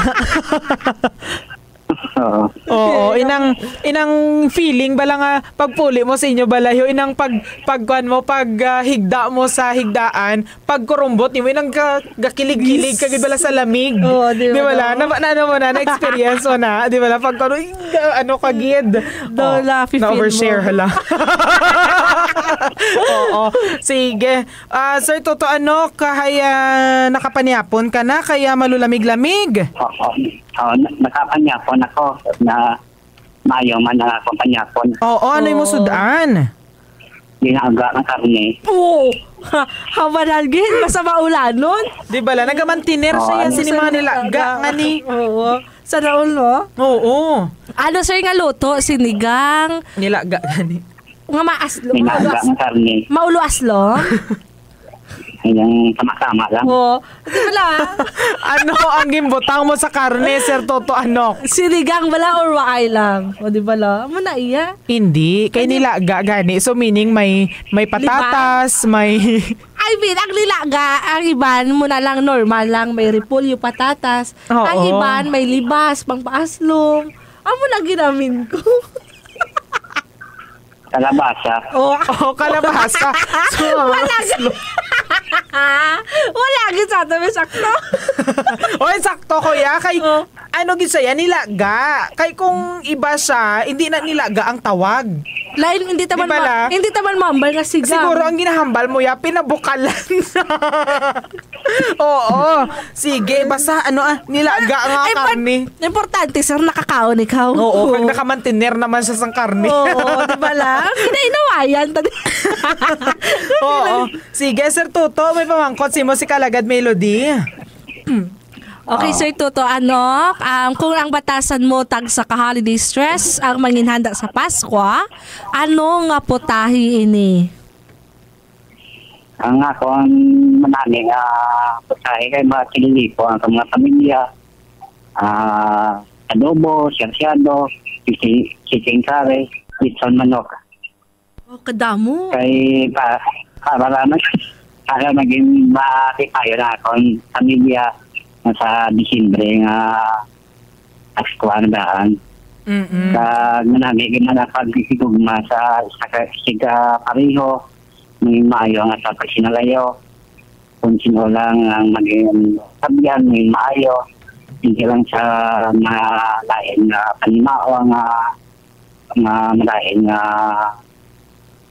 Oo. Oo, inang, inang feeling bala nga pagpuli mo sa inyo balayo, inang pag, pagkuan mo, pag, ah, higda mo sa higdaan, pagkurumbot nimo, inang ga-, gakilig-kilig ka gid bala sa lamig. Oo, di ba? Di bala? Na, na, ano mo na, na-experience mo na, di bala? Pag ano, "Ay, ga-, ano ka gid?" Daw Oh, laugh, feel na-overshare, mo. Hala. Oo. Sige. Ah, Sir Toto, ano, kahay, ah, nakapanyapon ka na, kaya malulamig-lamig? Oo. Oo, na-, nakapanyapon ako na maayo man ang akong panyapon. Oo, ano yung Oo. Musudan? Ginaga ng karne. Oo. Ha, habanan gid, basta maulanon. Di bala, nagamantiner siya Oo. Yan, sini mga nilaga, nga ni. Oo. Sana all, no? Oo. Ano, sir, nga luto? Sinigang? Nilaga, gani. Nga maaslo. Nilaga ng karne. Maulo aslom? Yung tama-tama lang. Oo. Di ba lang? Ano ang gimbutang mo sa karne, Sir Toto Anok? Sinigang bala or waay lang? O, di ba lang? Amo na iya. Hindi. Kay Ano? Nilaga gani. So, meaning may, may Libas? Patatas, may I mean, ang nilaga, ang iban mo na lang normal lang, may repolyo, patatas. Oo. Ang iban, may libas, pangpaaslom. Amo na ginamin ko. Kalabasa. Oh. Oh, kalabasa. So, wala gi-, wala gid sa ato, may sakto. Oy, sakto, kuya. Kay, oh. Ano gid siya, nilaga. Kay kung iba siya, hindi na nilaga ang tawag. Lain, hindi taman Di ba ma-, la? Hindi taman mambal nga siga. Siguro ang ginahambal mo, ya, pinabukalan. Oo. Sige, basta ano, ah, nilaga nga Ay, par-, karne. Importante, sir, nakakaon ikaw. Oo, kag nakamantener naman siya sang karne. Oo, di ba lang? Kinainawayan, tadi. Oo. Sige, Sir Toto, may pamangkot si mo si Kalagad Melody. Okay, Ah. Sir Toto, ano, um, kung ang batasan mo tagsa ka holiday stress ang manginhanda sa Paskwa, ano nga putahe ini? Ang akon manani nga putahe kay mga kililipo ang mga pamilya, ah, adobo, sirsyado, chicken, chicken curry, lechon manok. Oh, kadamo. Kay pa, para lang, para maging matipayo na akong pamilya nga sa Disyembre nga Pasko na daan. Mm-mm. Kag manami gid man ang paghigugma sa, sa ka-, siga pareho, may maayo nga sa pagsinalayo. Kung sino lang ang maging sabihan, may maayo. Hindi lang sa mga lain nga panimawa nga, nga malain nga,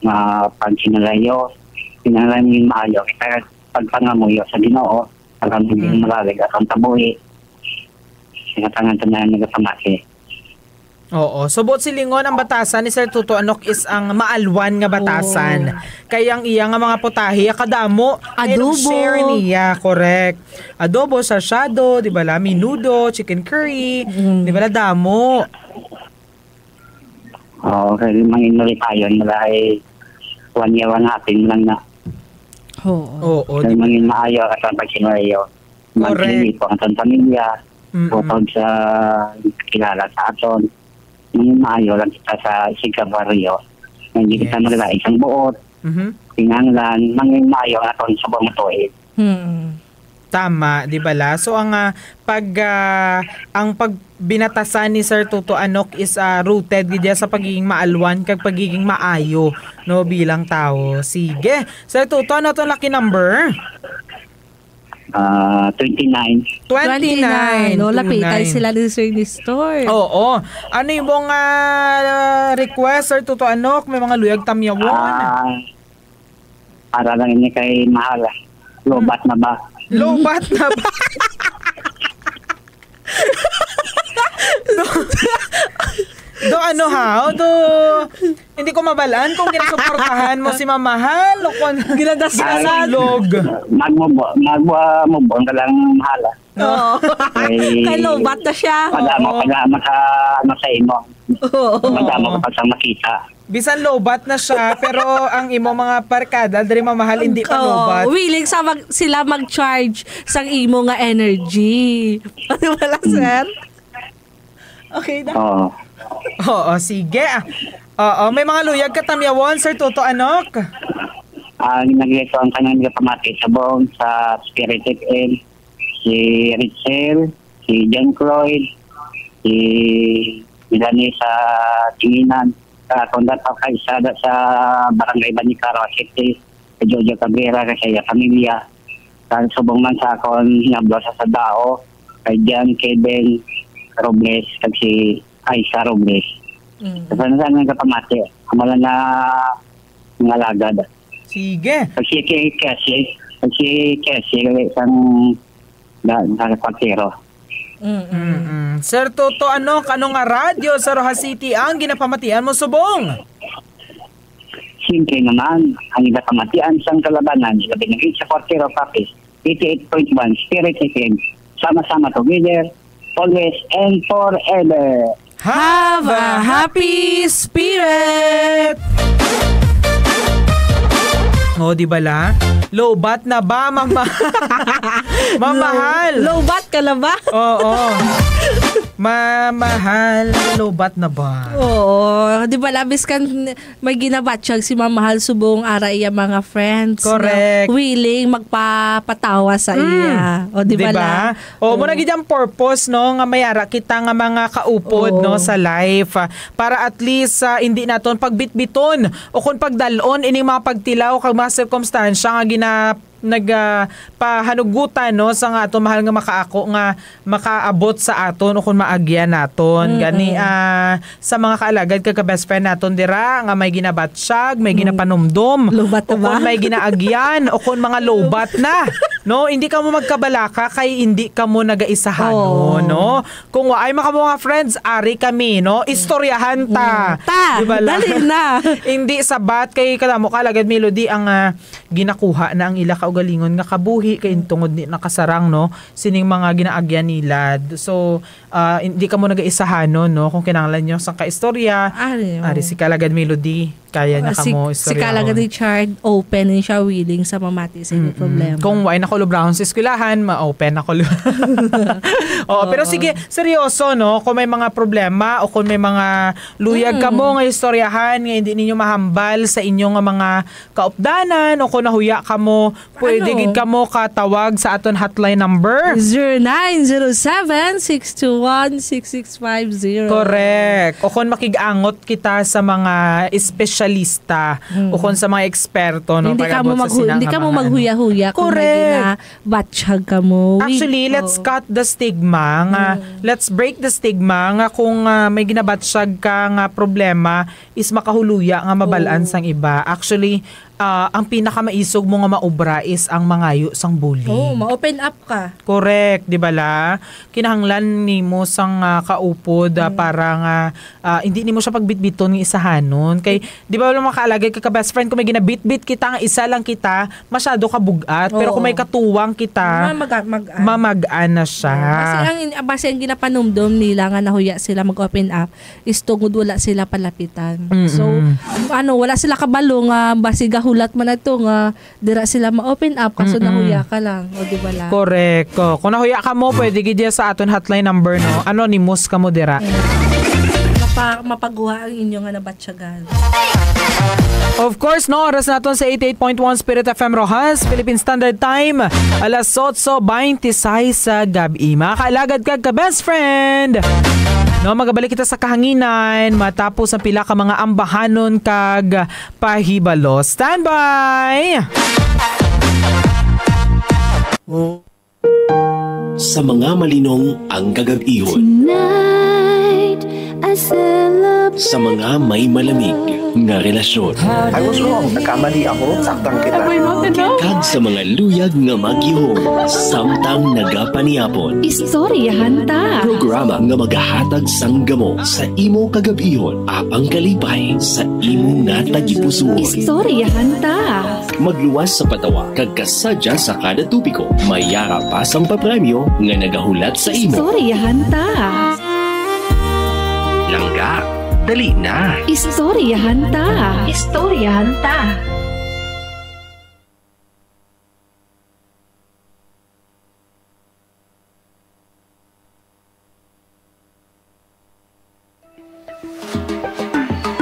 nga pagsinalayo. Kinahanglan may maayo. Kita pagpangamuyo sa Ginoo, alam mo Mm. yung malalig at ang tabuhi. Nga tangan tanan nagapamati. Oo. So, buot silingon, ang batasan ni Sir Toto Anok is ang maalwan nga batasan. Oo. Kay ang iya nga mga putahe, kadamo. Adobo. Share niya, correct. Adobo, sashado, di ba la? Minudo, chicken curry, Mm. di ba la? Damo. Oo, kay mga inuripayon, wala ay one year, one hapin lang na. Oo. Oo, Kay di ba? Mga maayo at ang pagsinuwayo. Correct. Magsilipo ang atong pamilya, Mm-mm. Bukod sa kilala sa aton, maging maayo lang kita sa isig ka baryo. Nga hindi kita Yes. maglain sang buot. Mhm. Kinahanglan, maging maayo ang aton subong nga tuig. Mm. Tama, di ba la? So, ang, ah, pag, ah, ang pagbinatasan ni Sir Toto Anok is, ah, rooted gid sa pagiging maalwan kag pagiging maayo, no, bilang tawo. Sige. Sir Toto, ano to lucky number? Ah, twenty-nine. Twenty-nine. Twenty-nine. No, lapitay two nine. Sila ni Sir Nestor. Oo. Ano yung mong, ah, request, Sir Toto Anok? May mga luyag tamyawon? Ah, para lang ini kay Mahal. Lobat na ba? Lobat na ba? Do, do ano ha? Do, hindi ko mabalaan kung ginasuportahan mo si Mamahal o kung Ginadasal. Ay, Log. Magmubo, magmubo ka lang, Mahal. Oo. Ay, Kay lobat na siya. Madamo Oo. ka na maka, ano sa imo. Oo. Madamo ka pa sa makita. Bisan lobat na siya, pero ang imo mga parkada, diri Mamahal, hindi pa Oo, lobat. Willing sa mag, sila mag-charge sang imo nga energy. Ano wala, Mm. sir? Okay na. Oo. Oo, sige. Ah, oo, may mga luyag ka tamyawon, Sir Toto Anok? Ah, nagreto ang kanang nagapamati sa buong sa Spirit F M, si Richel, si John Cloyd, si Melanie sa Tinginan, sa Condat Pagkaisada sa Barangay Banicaro City, si Jojo Cabrera, kay sa iya pamilya. Sa subong man sa akon hinablo sa Sadao, kay John Kevin Robles, kag si Aisa Robles. Mm. Sa saan nga kapamati, amo lang na mga lagad. Sige. Pag si Ke-, Cassie, pag si Cassie, gali sang da-, sa kwartero. Mm-mm. Mm-mm. Sir Toto, ano, kano nga radyo sa Roxas City ang ginapamatian mo subong? Siyempre naman, ang ginapamatian sang kalabanan, ilabi na gid sa kwartero, Papis, eighty-eight point one Spirit F M. Sama-sama together, always and forever. Have a happy spirit! Oh, di ba la? Lobat na ba, mama? Mamahal. Low, lowbat ka na ba? Oo. Mamahal, lobat na ba? Oo, di ba, labis kan may ginabatsyag si Mamahal subong ara iya mga friends na Correct. willing magpapatawa sa Mm. iya. O, di Di ba ba? la? O, mo Oo. na gid ang purpose, no, nga may ara kita nga mga kaupod, Oo. no, sa life, ah, para at least, ah, hindi naton pagbitbiton o kung pagdalon ining mga pagtilaw kag mga sirkumstansya nga gina-, nag, ah, pahanugutan, no, sa nga aton mahal nga makaako nga makaabot sa aton o kung maagyan naton. Mm-mm. Gani, ah, sa mga kaalagad kag ka-best friend naton dira nga may ginabatsyag, may Mm. ginapanumdom, Lobat na o kung ba? may ginaagyan, o kung mga lobat na, no? Hindi kamo magkabalaka kay hindi kamo nagaisahanon, Oo. no? Kung waay man kamo mga friends, ari kami, no? Istoryahan ta. Mm. Ta, Di ba lang? dali na. Hindi sabat kay kadamo kaalagad, Melody, ang, ah, ginakuha na ang ila kaugalingon nga kabuhi kay tungod ni nakasarang, no? Sining mga ginaagyan nila. So, ah, hindi kamo nagaisahanon, no? Kung kinahanglan nyo sa kaistorya, Ari, ari oh. si Kalagad Melody, kaya na Ah, si, kamo si istorya Kalagad on. Richard, open ni siya, willing sa mamati sa inyong Mm-mm. problema. Kung wala na ko lubrahon sa eskwelahan, ma-open ako lu-, Oo, pero Oo. sige, seryoso, no? Kung may mga problema o kung may mga luyag Mm. kamo nga istoryahan nga hindi ninyo mahambal sa inyong mga kaupdanan o kung nahuya kamo, pwede Ano? gid kamo katawag sa aton hotline number. Zero nine zero seven, six two one, six six five zero. Correct. O kung makig-angot kita sa mga espesyalista, Mm. o kung sa mga eksperto, no, Hindi ka mo pag-abot sa maghu-, sina hindi nga ka mo mga ano. maghuya-huya kung may Correct. ginabatsyag ka mo. Wi-, Actually, let's oo. cut the stigma nga, Mm. let's break the stigma nga kung, ah, may ginabatsyag ka nga problema is makahuluya nga mabalaan Oo. sang iba. Actually, ah, ang pinakamaisog mo nga maobra is ang mangayo sang bulig. Oo, ma-open up ka. Correct, di ba la? Kinahanglan nimo sang, ah, kaupod, ah, Mm. para nga, ah, hindi nimo siya pagbitbiton nga isahanon. Kay, di ba, wala makaalagay ka, ka-best friend, kung may ginabitbit kita nga isa lang kita, masyado ka bugat. Pero kung Oo. may katuwang kita, Mamag-, mag-an. mamag-an na siya. Basi ang in-, basi ang ginapanumdom nila nga nahuya sila mag-open up is tungod wala sila palapitan. Mm-mm. So, ano, wala sila kabalo nga basi gahulat man ato nga dira sila ma-open up, kaso Mm-mm. nahuya ka lang, o di ba la? Correct. O, kung nahuya ka mo, pwede gid ya sa aton hotline number, no? Anonymous ka mo dira. Mapa-, mapaguha ang inyo nga nabatyagan. Of course, no, oras naton sa eighty-eight point one Spirit F M Roxas, Philippine Standard Time, alas otso beintisais sa gab-i. Mga kaalagad kag ka-best friend, no, magabalik kita sa kahanginan matapos ang pila ka mga ambahanon kag pahibalo. Standby! Sa mga malinong ang kagab-ihon. Tonight, I celebrate. Sa mga may malamig nga relasyon. I was wrong. Nagkamali ako. Saktan kita. Am I not enough? Kag sa mga luyag nga magihom samtang nagapanihapon. Istoryahan ta. Programa nga magahatag sang gamo sa imo kagab-ihon, apang kalipay sa imo nga tagipusoon. Istoryahan ta. Magluwas sa patawa kag kasadya sa kada topiko. May yara pa sang papremyo nga nagahulat sa imo. Istoryahan ta. Langga, dali na. Istoryahan ta. Istoryahan ta.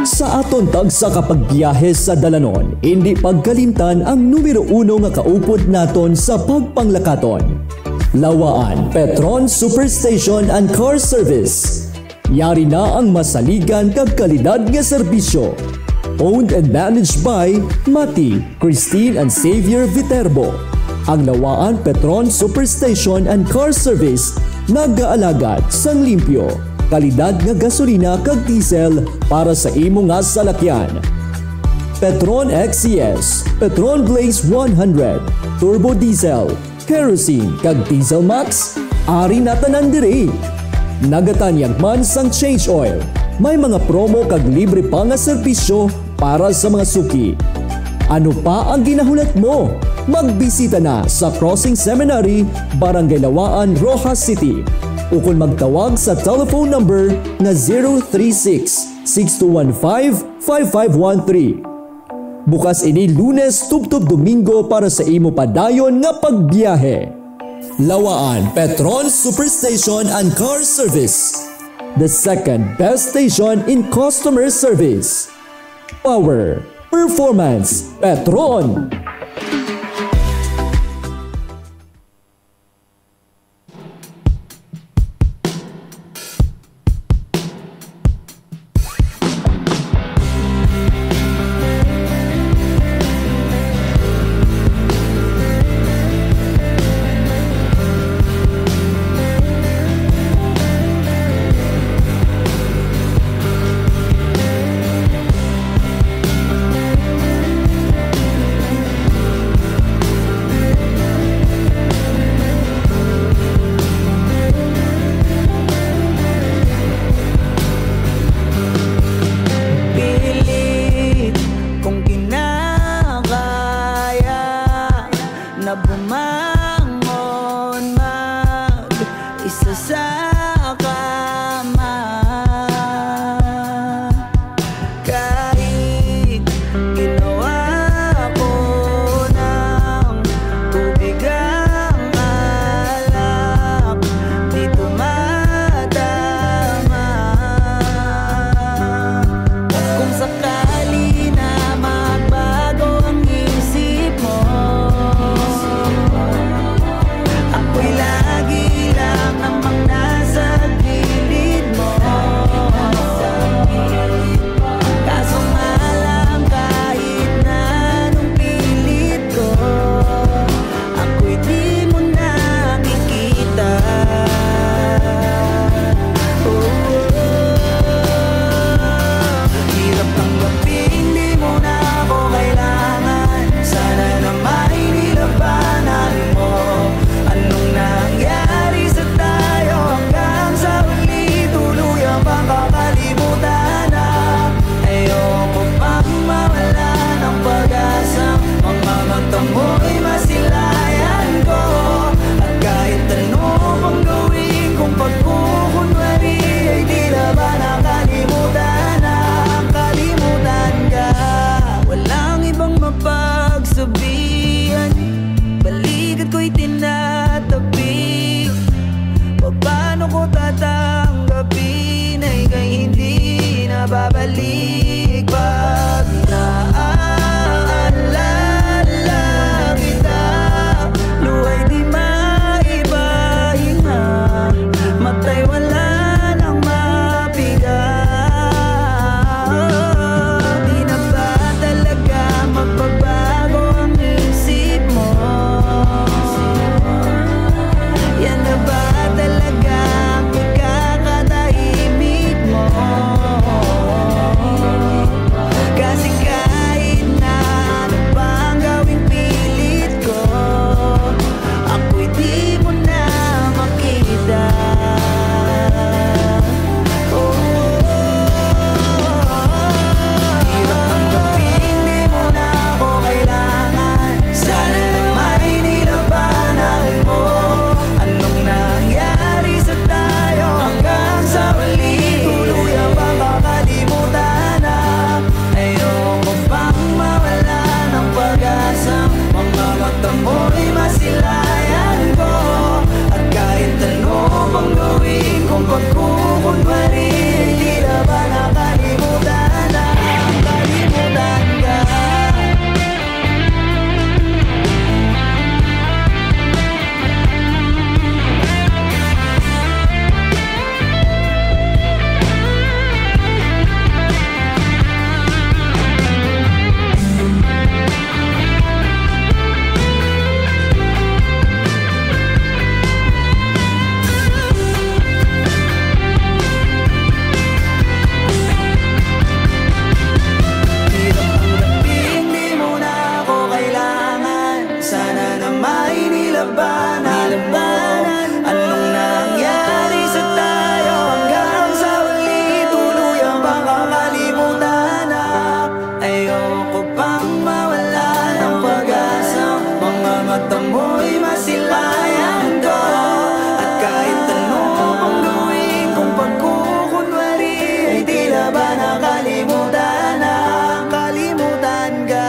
Sa aton tagsa ka pagbiyahe sa dalanon, indi pagkalimtan ang numero uno nga kaupod naton sa pagpanglakaton. Lawaan, Petron Superstation and Car Service. Yari na ang masaligan kag kalidad nga serbisyo. Owned and managed by Mati, Christine and Xavier Viterbo. Ang Lawaan Petron Superstation and Car Service nagaalagad sang limpyo, kalidad nga gasolina kag diesel para sa imo nga salakyan. Petron X C S, Petron Blaze one hundred, Turbo Diesel, Kerosene, kag Diesel Max, ari na tanan diri. Nagatanyag man sang change oil. May mga promo kag libre pa nga serbisyo para sa mga suki. Ano pa ang ginahulat mo? Magbisita na sa Crossing Seminary, Barangay Lawaan, Roxas City, ukon magtawag sa telephone number nga zero three six, six two one five, five five one three. Bukas ini Lunes tubtob Domingo para sa imo padayon nga pagbiyahe. Lawaan Petron Superstation and Car Service, the second best station in customer service. Power, performance, Petron. Pilit kong kinakaya na bumangon mag-isa sa kama. Kahit ginawa ko ng tubig ang alak, di tumatama. Kung sakali na magbago ang isip mo, ako'y lagi lang namang Labanan, labanan, anong nangyari sa tayo hanggang sa huli, tuluyan bang kakalimutan na? Ayoko pang mawala ng pag-asa, mga mata mo'y masilayan ko. At kahit ano pang gawin kong pagkukunwari, ay tila ba nakalimutan na, kalimutan ka.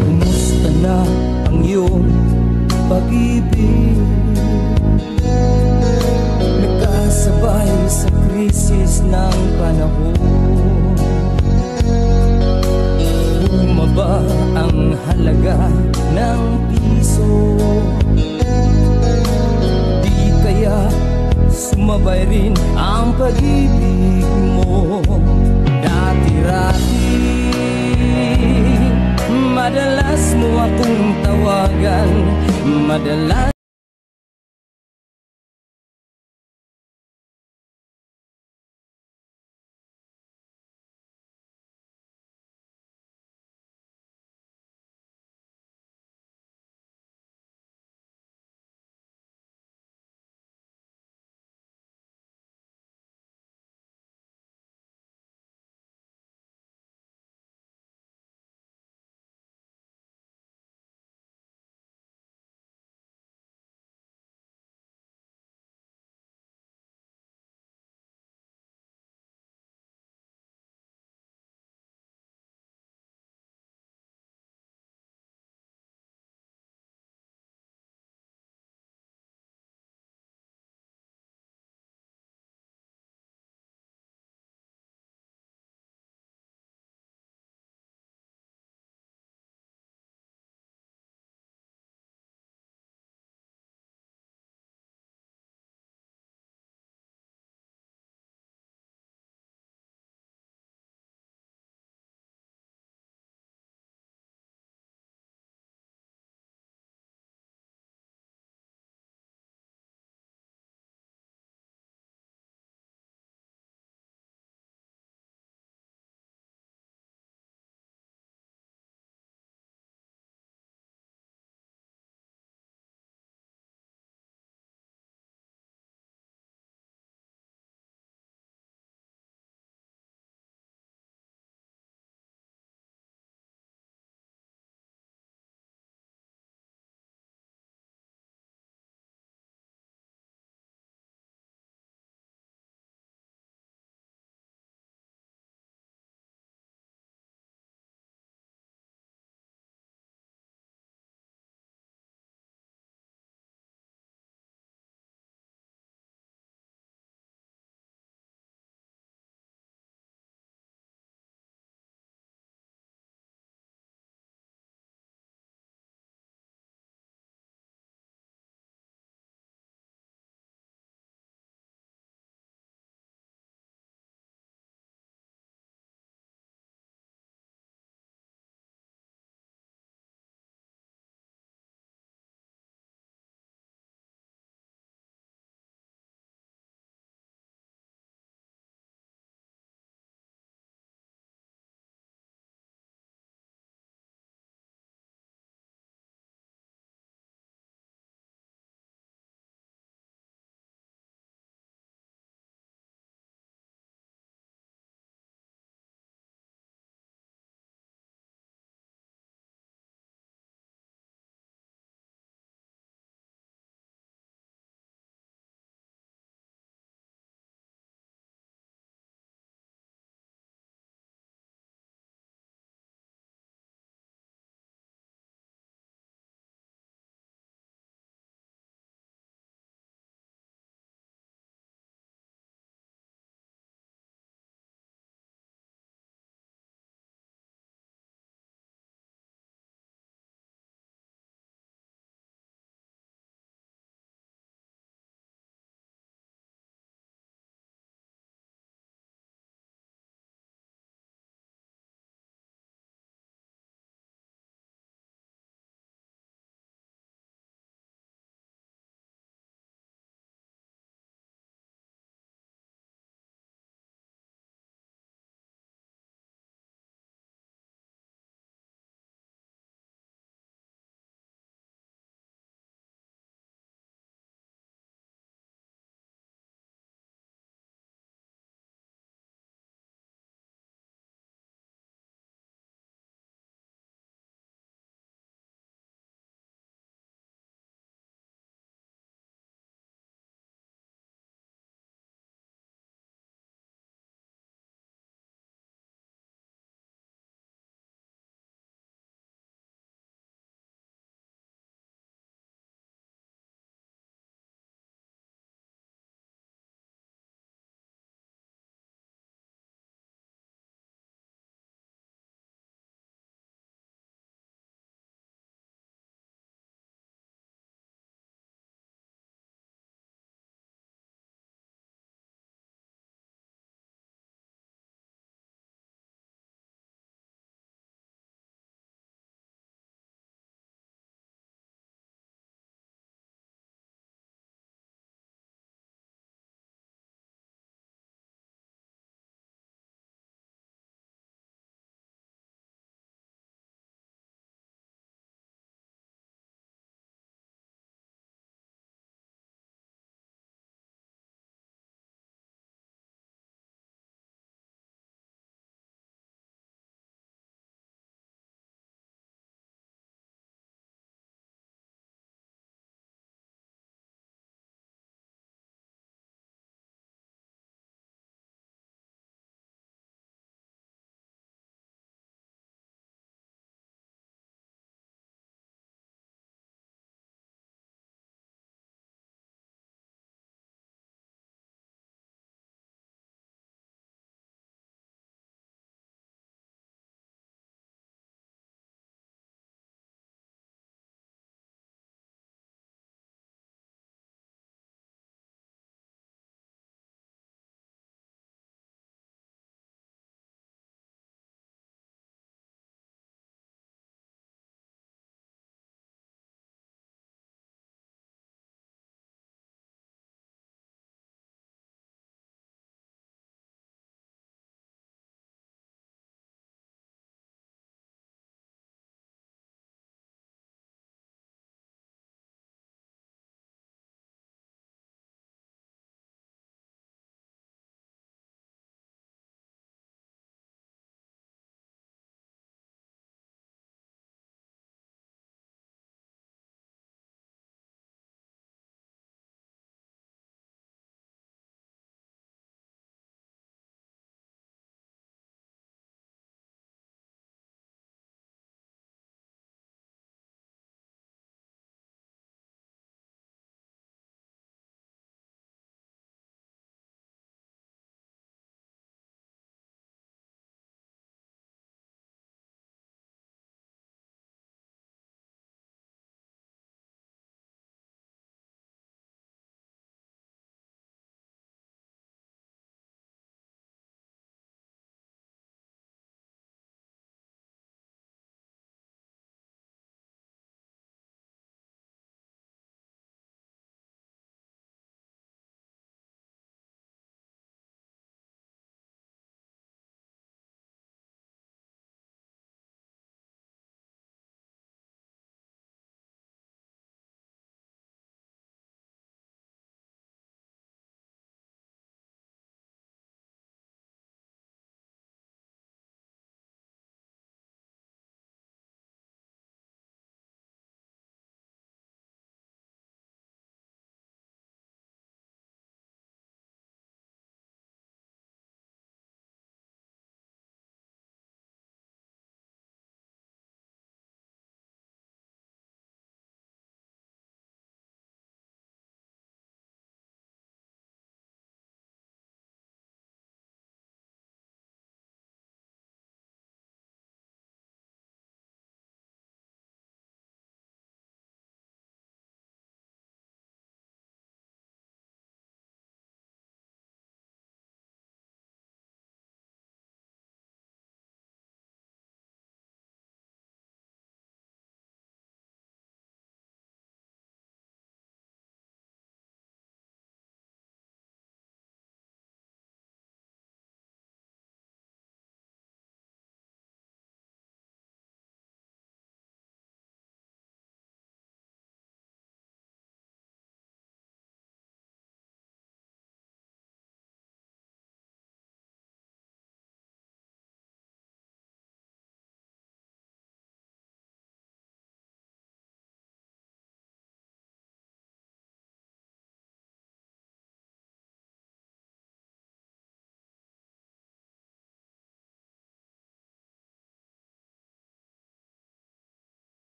Kumusta na ang iyong pag-ibig? Nagkasabay sa krisis ng panahon. Bumaba ang halaga ng piso. Di kaya sumabay rin ang pag-ibig mo? Dati-dati, madalas mo akong tawagan, madalas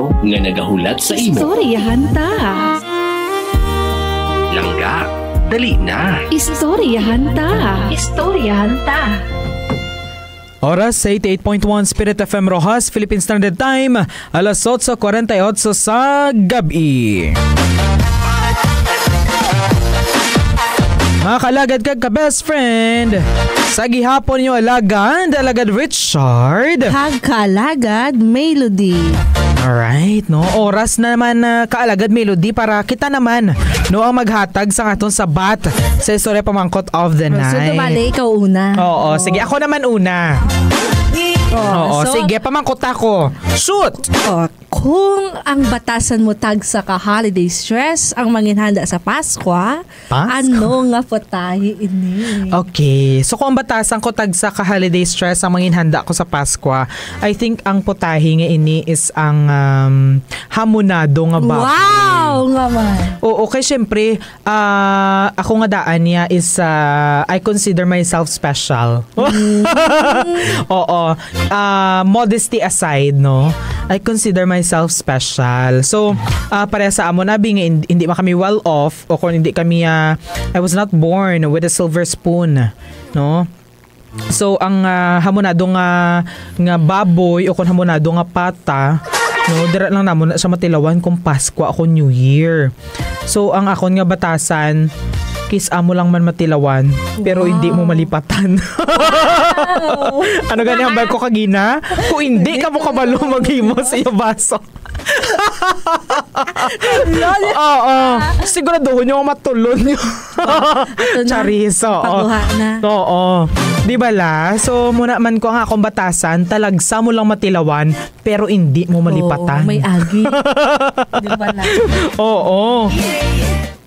nga nagahulat sa imo. Istoryahan ta. Langga, dali na. Istoryahan ta. Istoryahan ta. Oras sa eighty-eight point one Spirit F M Roxas, Philippine Standard Time, alas otso kwarenta y otso sa gabi. Mga kalagad kag ka-best friend, sa gihapon niyo alagad, alagad Richard. Kag kaalagad Melody. Alright, no? Oras na naman, ah, kaalagad Melody, para kita naman, no, ang maghatag sa aton sabat sa istorya pamangkot of the So, night. Tumali, ikaw una. Oo, Oo. Sige, ako naman una. Oo, Oo, so, sige, pamangkot ako. Shoot! Oh, kung ang batasan mo tagsa ka holiday stress ang manginhanda sa Paskwa, Paskwa? Ano nga putahe ini? Okay. So, kung ang batasan ko tagsa ka holiday stress ang manginhanda ko sa Paskwa, I think ang putahe nga ini is ang, um, hamonado nga baboy. Wow, nga man. Oo, kay syempre, ah, ako nga daan niya is, ah, I consider myself special. Mm. Oo. Ah, modesty aside, no? I consider myself special. So, ah, pareha sa amon, abi, nga hin-, hindi man kami well off, o kung hindi kami, ah, I was not born with a silver spoon, no? So, ang, ah, hamonado nga, nga baboy o kung hamonado nga pata, no, dira lang namon na siya matilawan kung Pasko o kung New Year. So, ang akon nga batasan, kis-a mo lang man matilawan, pero hindi mo Wow. malipatan. Wow. Ano gani ang ko kagina? Kung hindi ka mo kabalo maghimo sa iyo baso. Lol. Oo. Siguraduhon nyo nga matulon nyo. Ato na. Charis, oo. Pakuha na. Oo. Di ba la? So, muna man ko ang akong batasan, talagsa mo lang matilawan, pero hindi mo Oo, malipatan. May agi. Di ba la? Oo.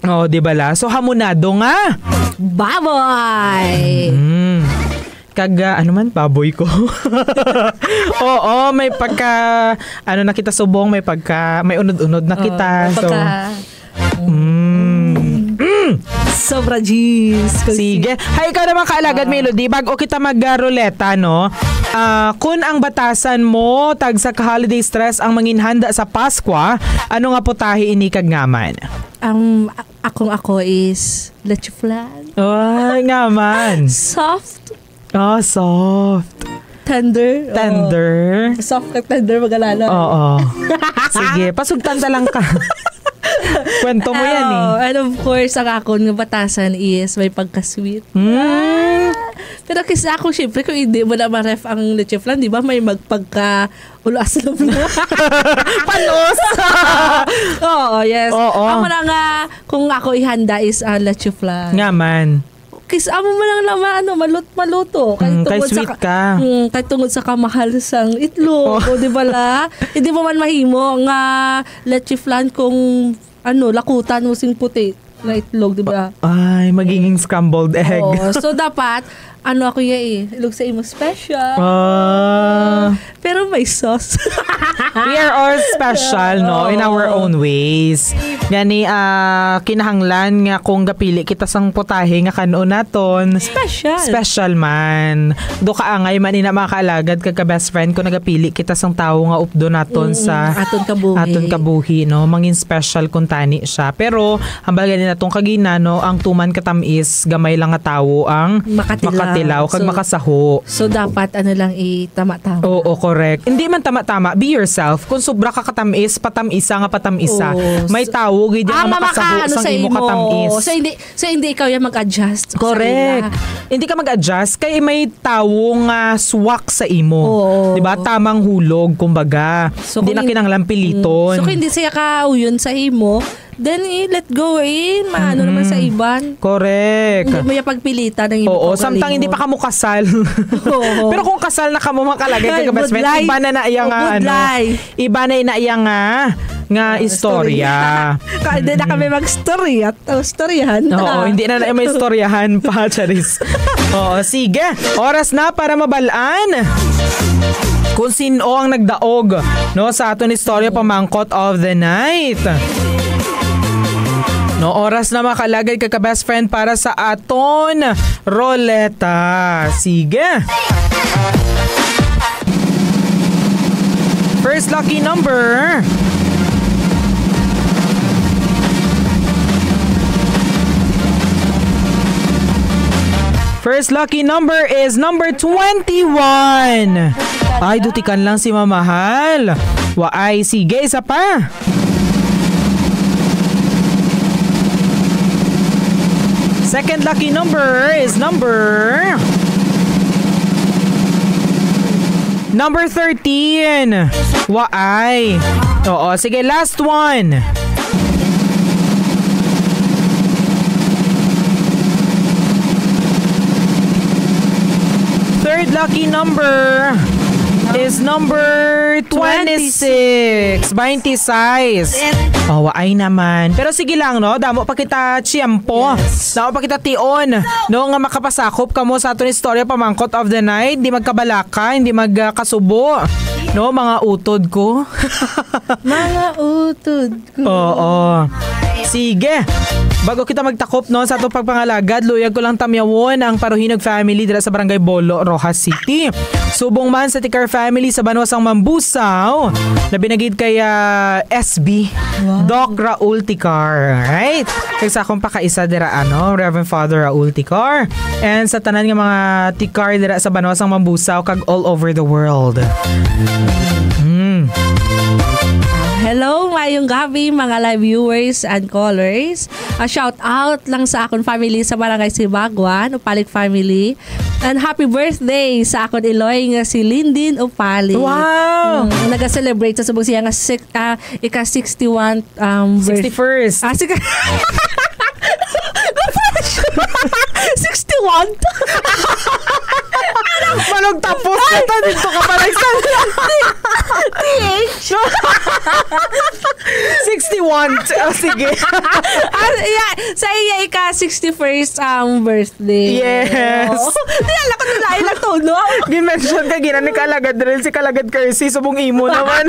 Oo, di ba la? So, hamonado nga. Baboy! Mm. Kag, ah, ano man, baboy ko. Oo, may pagka, ano na kita subong, may pagka, may unod-unod na Oo, kita. may So, pagka- mm. Mm. Sobra, jeez. Sige. Hay, ikaw naman, kaalagad Ah. Melody, bago kita mag-ruleta, no? Ah, kun ang batasan mo, tagsa ka holiday stress ang manginhanda sa Paskwa, ano nga putahe ini kag ngaman? Ang a-, akong ako is leche flan. Ay, ngaman. Soft. Ah, soft. Tender. Oo. Tender. Soft at tender, magalala. Oo. Sige, pasugtan ta lang ka. Kwento mo yan eh. Oo, and of course, ang akon nga batasan is may pagka-sweet. Mm. Ah. Pero kis-a ako, syempre, kung hindi mo na ma-ref ang leche flan, di ba, may magpagka ulo aslom na. Panos! Oo, yes. Oo. Amo na nga, kung ako ihanda is, ah, leche flan. Nga man. Kis-a mo man lang naman, ano, malut-, maluto. Kay Mm, kay tungod sa sweet ka- ka. Mm, kay tungod sa kamahal sang itlog, Oh. o, di ba la? Hindi mo man mahimo nga leche flan kung, ano, lakutan mo sing puti nga itlog, di ba? Ay, magiging scrambled egg. Oo. So, dapat, ano ako iya eh, ilog sa imo special. Ah. Pero may sauce. We are all special, no, in our Oo. own ways. Gani, ah, kinahanglan nga kung gapili kita sang putahe nga kan-on naton, Special. special man. Do kaangay man ina, mga kaalagad, kag ka-best friend, kung nagapili kita sang tawo nga updo naton Mm, sa aton kabuhi. aton kabuhi, no? Mangin special kung tani siya. Pero, hambal gani natong kagina, no, ang tuman katamis, gamay lang nga tawo ang Makatilaw. makatilaw kag So, makasaho. so dapat ano lang, itama-tama. Oo, correct. Hindi man tama-tama, be yourself. Kung sobra ka katamis, patamisa nga patamisa. Oo. May So, tawo gid ah, nga nga makasaho makaano sang sa imo imo. katamis. So, hindi, so, hindi ikaw yung mag-adjust sa Correct. ila. Hindi ka mag-adjust kay may tawo nga swak sa imo. Oo. Di ba? Tamang hulog, kumbaga. So, Hindi kung na hin-, kinahanglan piliton. mm. So, kung hindi siya kauyon sa imo, then, eh, let go, eh. Maano Mm-mm. naman sa iban. Correct. Hindi mo yung pagpilitan ng imo Oo, kaugalingon. samtang hindi pa kamo kasal. Oo. Pero kung kasal na kamo, mga kalagay, Ay, kag ka-best friend, budlay. iba na na iya Oh, nga, ano, budlay. iba na na iya nga, nga Oh, istorya. istorya. Ka-, hindi na kami Mm. mag-istorya. Oh, istoryahan Oo, na. hindi na na may istoryahan pa, Charis. Oo, sige. Oras na para mabalaan kung sino ang nagdaog, no, sa aton istorya pamangkot of the night. No, oras na, mga kalagad, kag ka-best friend, para sa aton roleta. Sige. First lucky number. First lucky number is number twenty-one. Ay, dutikan lang si Mamahal. Wa ay, sige, isa pa. Second lucky number is number Number thirteen. Waay. Oo, sige, last one. Third lucky number is number twenty-six. Twenty-six. Oh, waay naman. Pero sige lang, no? Damo pa kita tiyempo. Yes. Damo pa kita tion, no? Nga makapasakop kamo sa aton istorya pamangkot of the night. Di magkabalaka, hindi magkasubo. No, mga utod ko. Mga utod ko. Oo. Sige. Bago kita magtakop, no, sa atong pagpangalagad, luyag ko lang tamyawon ang Paruhinog family dira sa Barangay Bolo, Roxas City. Subong man sa Ticar family sa banwa sang Mambusaw, na binagid kay, ah, S B, Wow. Doc Raul Ticar. Right? Kag sa akong pakaisa dira, ano, Reverend Father Raul Ticar. And sa tanan nga mga Ticar dira sa banwa sang Mambusaw kag all over the world. Mm. Hello, maayong gabi, mga live viewers and callers. A shout out lang sa akon family sa Barangay Sibagwan, Upalik family. And happy birthday sa akon iloy nga si Lindin Upalik. Wow! Mm, naga-celebrate sa subong siya nga six, ah, ika sixty-one, um, birth- Sixty-first. Ah, sige. Sixty-one? Malog tapos na to, dito ka pa nagsalita. T H. Sixty-one. Oh, sige. Ah, iya, sa iya ika sixty-first ang birthday. Yes. Oo. Di, alam ko, nalain lang to, no? Gi-mention ka, gina ni Kalagad Dre, si Kalagad Cursi, subong imo naman.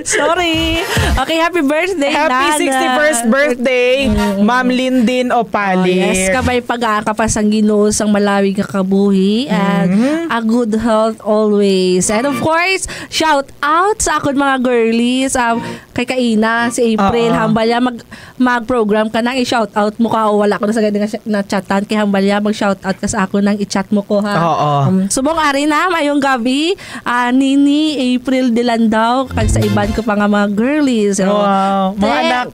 Sorry. Okay, happy birthday, Happy Nana. sixty-first birthday, Mm. Ma'am Lindin Opali. Oh, yes, kabay pag-aaka pa sang Ginoo sang malawig nga kabuhi and Mm-hmm. a good health always. And of course, shout out sa akon mga girlies, um, kay Kaina, si April, Oo. hambal niya mag-, mag-program ka nang i-shout out mo ka o wala ko na sa gani nga siya na-chatan, kay hambal niya mag-shout out ka sa akon nang i-chat mo ko, ha. Oo. Um, subong ari na, mayong gabi. Ah, Nini, April Dilandaw, kag sa iban ko pa nga mga girlies. So, Wow. Mga te-, anak.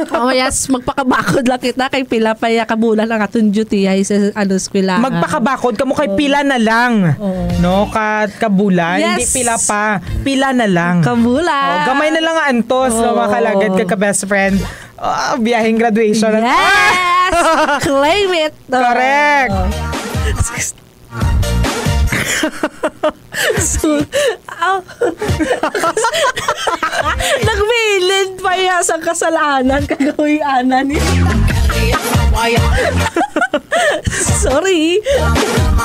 Oh, yes, magpakabakod lang kita kay pila pa ya kabulan ang aton duty ay sa, ano, eskwelahan. Magpakabakod kamo kay Oo. pila na lang. Oo. No, ka, kabulan, Yes. hindi pila pa, pila na lang. Kabulan. Oh, gamay na lang ang antos, no, mga Oo. kalagad, ka, ka best friend. Ah, biyaheng graduation na. Yes! Claim it! Correct. Oo. So, ah, nagbilin pa iya sa kasalanan, kagawianan ni. Sorry.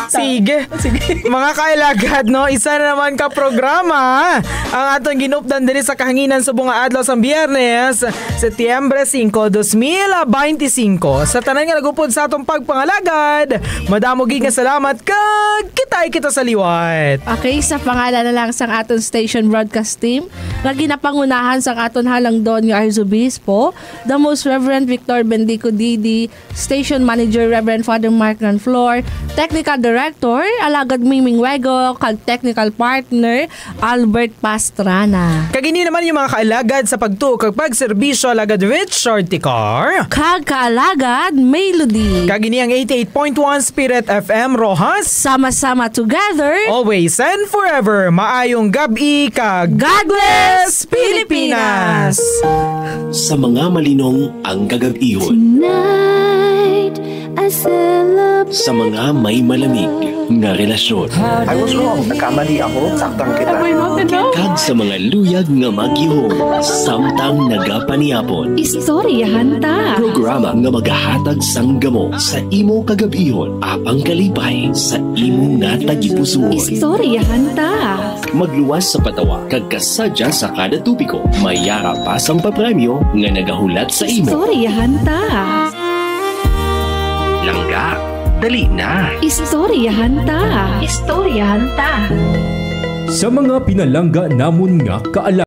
Sige. Sige. Mga kailagad, no? Isa na naman ka programa ang aton ginupdan diri sa kahanginan subong nga adlaw sang Biyernes, Setyembre singko, dos mil beintisinko. Sa tanan nga nagupod sa atong pagpangalagad, madamo gid nga salamat kag kitay kita sa liwat. Okay, sa pangalan na lang sang aton station broadcast team, nga ginapangunahan sang aton halangdon nga Arzobispo, the Most Reverend Victor Bendico D D, Station Manager Reverend Father Mark Ranflor, Technical Director Alagad Mingming Wego, kag Technical Partner Albert Pastrana. Kag ini naman yung mga kaalagad sa pagtuo kag pagserbisyo, Alagad Richard Ticar. Kag kaalagad Melody. Kag ini ang eighty-eight point one Spirit F M Roxas. Sama-sama together. Always and forever. Maayong gab-i kag God bless Pilipinas! Sa mga malinong ang kagab-ihon. Tonight, I celebrate Sa mga may malamig nga relasyon. I was wrong. Nagkamali ako. Saktan kita. Kag sa mga luyag nga magihom samtang nagapanihapon. Istoryahan ta. Programa nga magahatag sang gamo sa imo kagab-ihon, apang kalipay sa imo nga tagipusoon. Istoryahan ta. Magluwas sa patawa kag kasadya sa kada topiko. May yara pa sang papremyo nga nagahulat sa imo. Istoryahan ta. Langga, dali na. Istoryahan ta. Istoryahan ta. Sa mga pinalangga namon nga kaalaman.